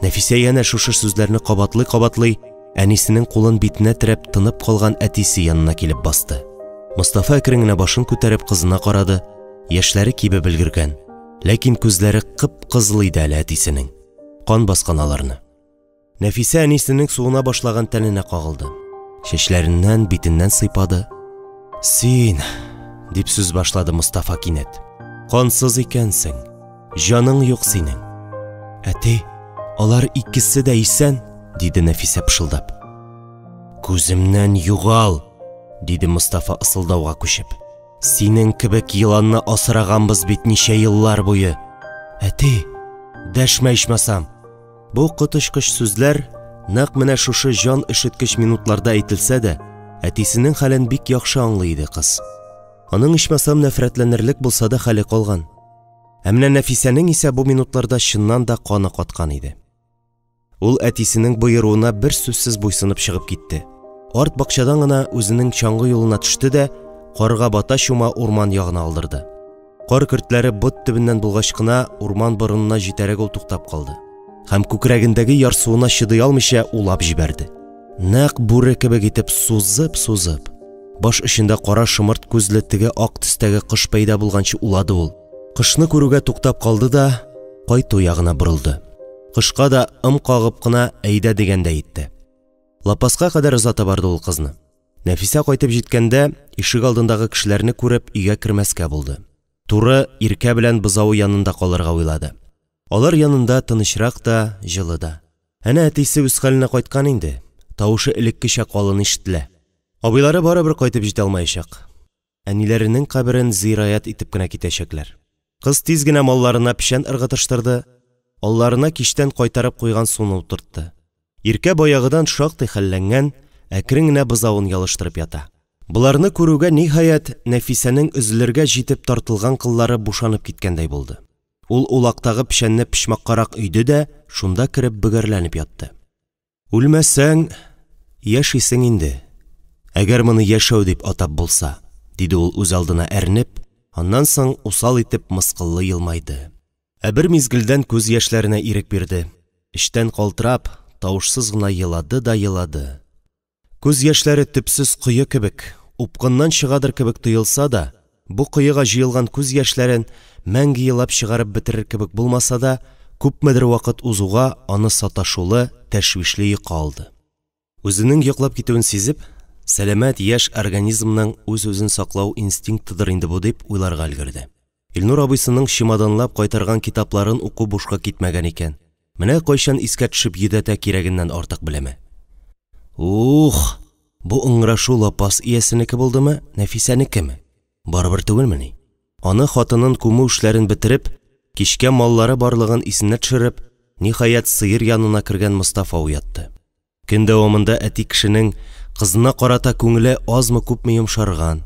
Нәфисә янә шушы сүзләрне кабатлый-кабатлый, әнисенең кулын битенә терәп тынып калган әтисе янына килеп басты. Мостафа әкрен генә башын күтәреп кызына карады. Яшьләре кибеп өлгергән. Ләкин күзләре кып-кызыл иде әле әтисенең. Кан баскан аларны. Нәфисә әнисенең суына башлаган тәненә кагылды. Чәчләреннән, битеннән сыйпады. Син, дип сүз башлады Мостафа кинәт. Кансыз икәнсең. Җаның юк синең. Әти, алар икесе дә исән, диде Нәфисә пышылдап. Күземнән югал, диде Мостафа ысылдауга күчеп. Синең кебек еланны асраганбыз бит ничә еллар буе. Әти, дәшмә ичмасам. Бу коточкыч сүзләр нәкъ менә шушы җан өшеткеч минутларда әйтелсә дә, әтисенең хәлен бик яхшы аңлый иде кыз. Аның ичмасам нәфрәтләнерлек булса да хәле калган. Ә менә Нәфисәнең исә бу минутларда чыннан да каны каткан иде. Ул әтисенең боеруына бер сүзсез буйсынып чыгып китте. Арт бакчадан гына үзенең чаңгы юлына төште дә, карга бата-чума урман ягына алдырды. Кар көртләре бот төбеннән булгач кына урман борынына җитәрәк ул туктап калды. Һәм күкрәгендәге ярсуына чыдый алмыйча улап җибәрде. Нәкъ бүре кебек итеп сузып-сузып. Баш эчендә кара шомырт күзле теге ак төстәге кош пәйда булганчы улады ул. Кошны күрүгә туктап калды да, кайту ягына борылды. Кошка да ым кагып кына әйдә дигәндәй итте. Лапаска кадәр озата барды ул кызны. Нәфисә кайтып җиткәндә, ишек алдындагы кешеләрне күреп, өйгә кермәскә булды. Туры Иркә белән бозавы янында калырга уйлады. Алар янында тынычрак та, җылы да. Әнә әтисе үз хәленә кайткан инде, тавышы элеккечә калын ишетелә. Абыйлары барыбер кайтып җитә алмаячак. Әниләренең каберен зираят итеп кенә китәчәкләр. Кыз тиз генә малларына печән ыргытыштырды, алларына кичтән кайтарып куйган суны утыртты. Иркә баягыдан шактый хәлләнгән, әкрен генә бозавын ялыштырып ята. Боларны күрүгә, ниһаять, Нәфисәнең өзелергә җитеп тартылган кыллары бушанып киткәндәй булды. Ул улактагы печәнне почмаккарак өйде дә, шунда кереп бөгәрләнеп ятты. «Үлмәсәң, яшисең инде, әгәр моны яшәү дип атап булса», – диде ул үзалдына әрнеп, аннан соң усал итеп мыскыллы елмайды. Ә бер мизгелдән күз яшьләренә ирек бирде. Эчтән калтырап, тавышсыз гына елады да елады. Күз яшьләре төпсез кое кебек, упкыннан чыгадыр кебек тоелса да, бу коега җыелган күз яшьләрен мәңге елап чыгарып бетерер кебек булмаса да, күпмедер вакыт узуга аны саташулы, тәшвишле йокы алды. Үзенең йоклап китүен сизеп, сәламәт яшь организмның үз-үзен саклау инстинктыдыр инде бу дип уйларга өлгерде. Илнур абыйсының чемоданлап кайтарган китапларын уку бушка китмәгән икән. Менә кайчан искә төшеп йөдәтә кирәгеннән артык белеме. Ух! Бу ыңгырашу лапас иясенеке булдымы, Нәфисәнекеме? Барыбер түгелмени? Аны хатынын күмү эшләрен бетереп, кичкә маллары барлыгын исенә төшереп, ниһаять, сыер янына кергән Мостафа уятты. Көн дәвамында әти кешенең кызына карата күңеле азмы-күпме йомшарган.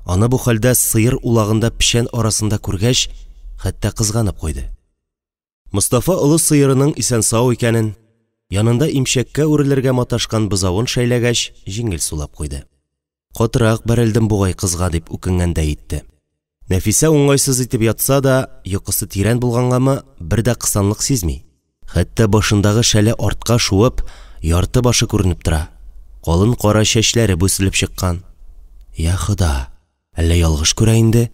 Аны бу хәлдә сыер улагында печән арасында күргәч, хәтта кызганып куйды. Мостафа олы сыерының исән-сау икәнен, янында имчәккә үрелергә маташкан бозавын шәйләгәч, җиңел сулап куйды. Катырак бәрелдем бугай кызга дип үкенгәндәй итте. Нәфисә уңайсыз итеп ятса да, йокысы тирән булгангамы, бер дә кысанлык сизми. Хәтта башындагы шәле артка шуып, ярты башы күренеп тора. Калын кара чәчләре бүселеп чыккан. Я Хода, әллә ялгыш күрә инде?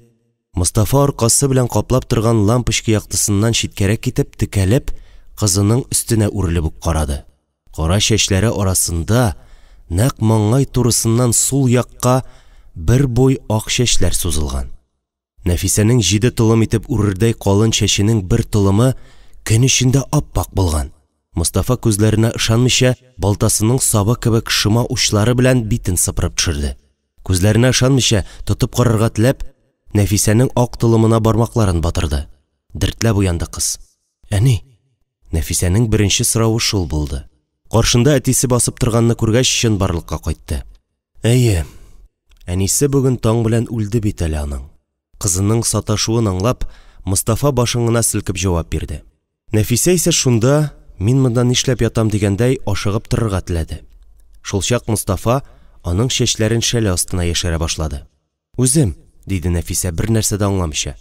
Мостафа аркасы белән каплап торган лампочка яктысыннан читкәрәк китеп, текәлеп, кызының өстенә үрелеп үк карады. Кара чәчләре арасында нәкъ маңгай турысыннан сул якка бер буй ак чәчләр сузылган. Нәфисәнең 7 толым итеп үрердәй калын чәченең бер толымы көн эчендә ап-ак булган. Мостафа күзләренә ышанмыйча, балтасының сабы кебек шома учлары белән битен сыпырып төшерде. Күзләренә ышанмыйча, тотып карарга теләп, Нәфисәнең ак толымына бармакларын батырды. Дертләп уянды кыз. Әни! Нәфисәнең беренче соравы шул булды. Каршында әтисе басып торганны күргәч, чынбарлыкка кайтты. Әйе, әнисе бүген таң белән үлде бит әле аның. Кызының саташуын аңлап, Мостафа башын гына селкеп җавап бирде. Нәфисә исә шунда, мин монда нишләп ятам дигәндәй, ашыгып торырга теләде. Шулчак Мостафа аның чәчләрен шәле астына яшерә башлады. Үзем, диде Нәфисә бер нәрсә дә аңламыйча.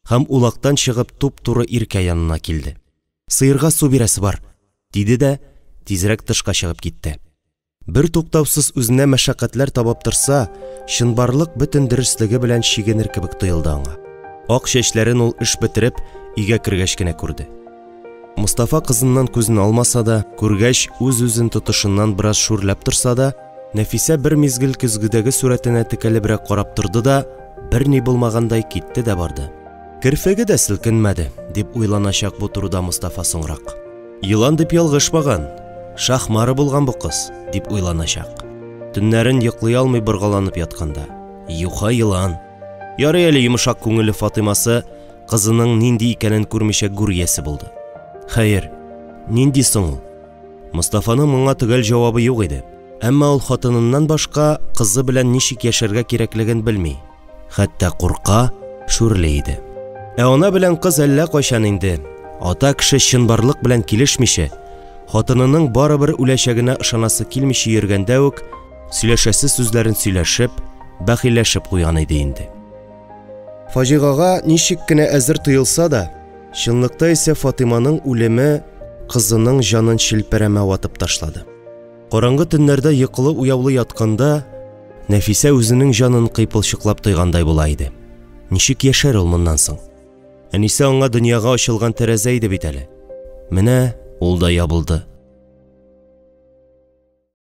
Һәм улактан чыгып туп-туры Иркә янына килде. Сыерга су бирәсе бар, диде дә тизрәк тышка чыгып китте. Бер туктаусыз үзенә мәшәкатьләр табып торса, чынбарлык бөтен дөреслеге белән чигенер кебек тоелды аңа. Ак чәчләрен ул эш бетереп, өйгә кергәч кенә күрде. Мостафа кызыннан күзен алмаса да, күргәч үз-үзен тотышыннан бераз шүрләп торса да, Нәфисә бер мизгел көзгедәге сурәтенә текәлебрәк карап торды да, берни булмагандай китте дә барды. Керфеге дә селкенмәде, дип уйланачак бу турыда Мостафа соңрак. Елан дип ялгышмаган, шахмары булган бу кыз, дип уйланачак. Төннәрен йоклый алмый боргаланып ятканда. Юха елан. Ярый әле йомшак күңелле Фатыймасы кызының нинди икәнен күрмичә гүр иясе булды. Хәер, нинди соң ул? Мостафаның моңа төгәл җавабы юк иде. Әмма ул хатыныннан башка кызы белән ничек яшәргә кирәклеген белми. Хәтта курка, шүрли иде. Ә ана белән кыз әллә кайчан инде, ата кеше чынбарлык белән килешмичә, хатынының барыбер үләчәгенә ышанасы килмичә йөргәндә үк, сөйләшәсе сүзләрен сөйләшеп, бәхилләшеп куйган иде инде. Фаҗигага ничек кенә әзер тоелса да, чынлыкта исә Фатыйманың үлеме кызының җанын челпәрәмә ватып ташлады. Караңгы төннәрдә йокылы-уяулы ятканда, Нәфисә үзенең җанын кыйпылчыклап тойгандай була иде. Ничек яшәр ул моннан соң? Әнисе аңа дөньяга ачылган тәрәзә иде бит әле. Менә ул да ябылды.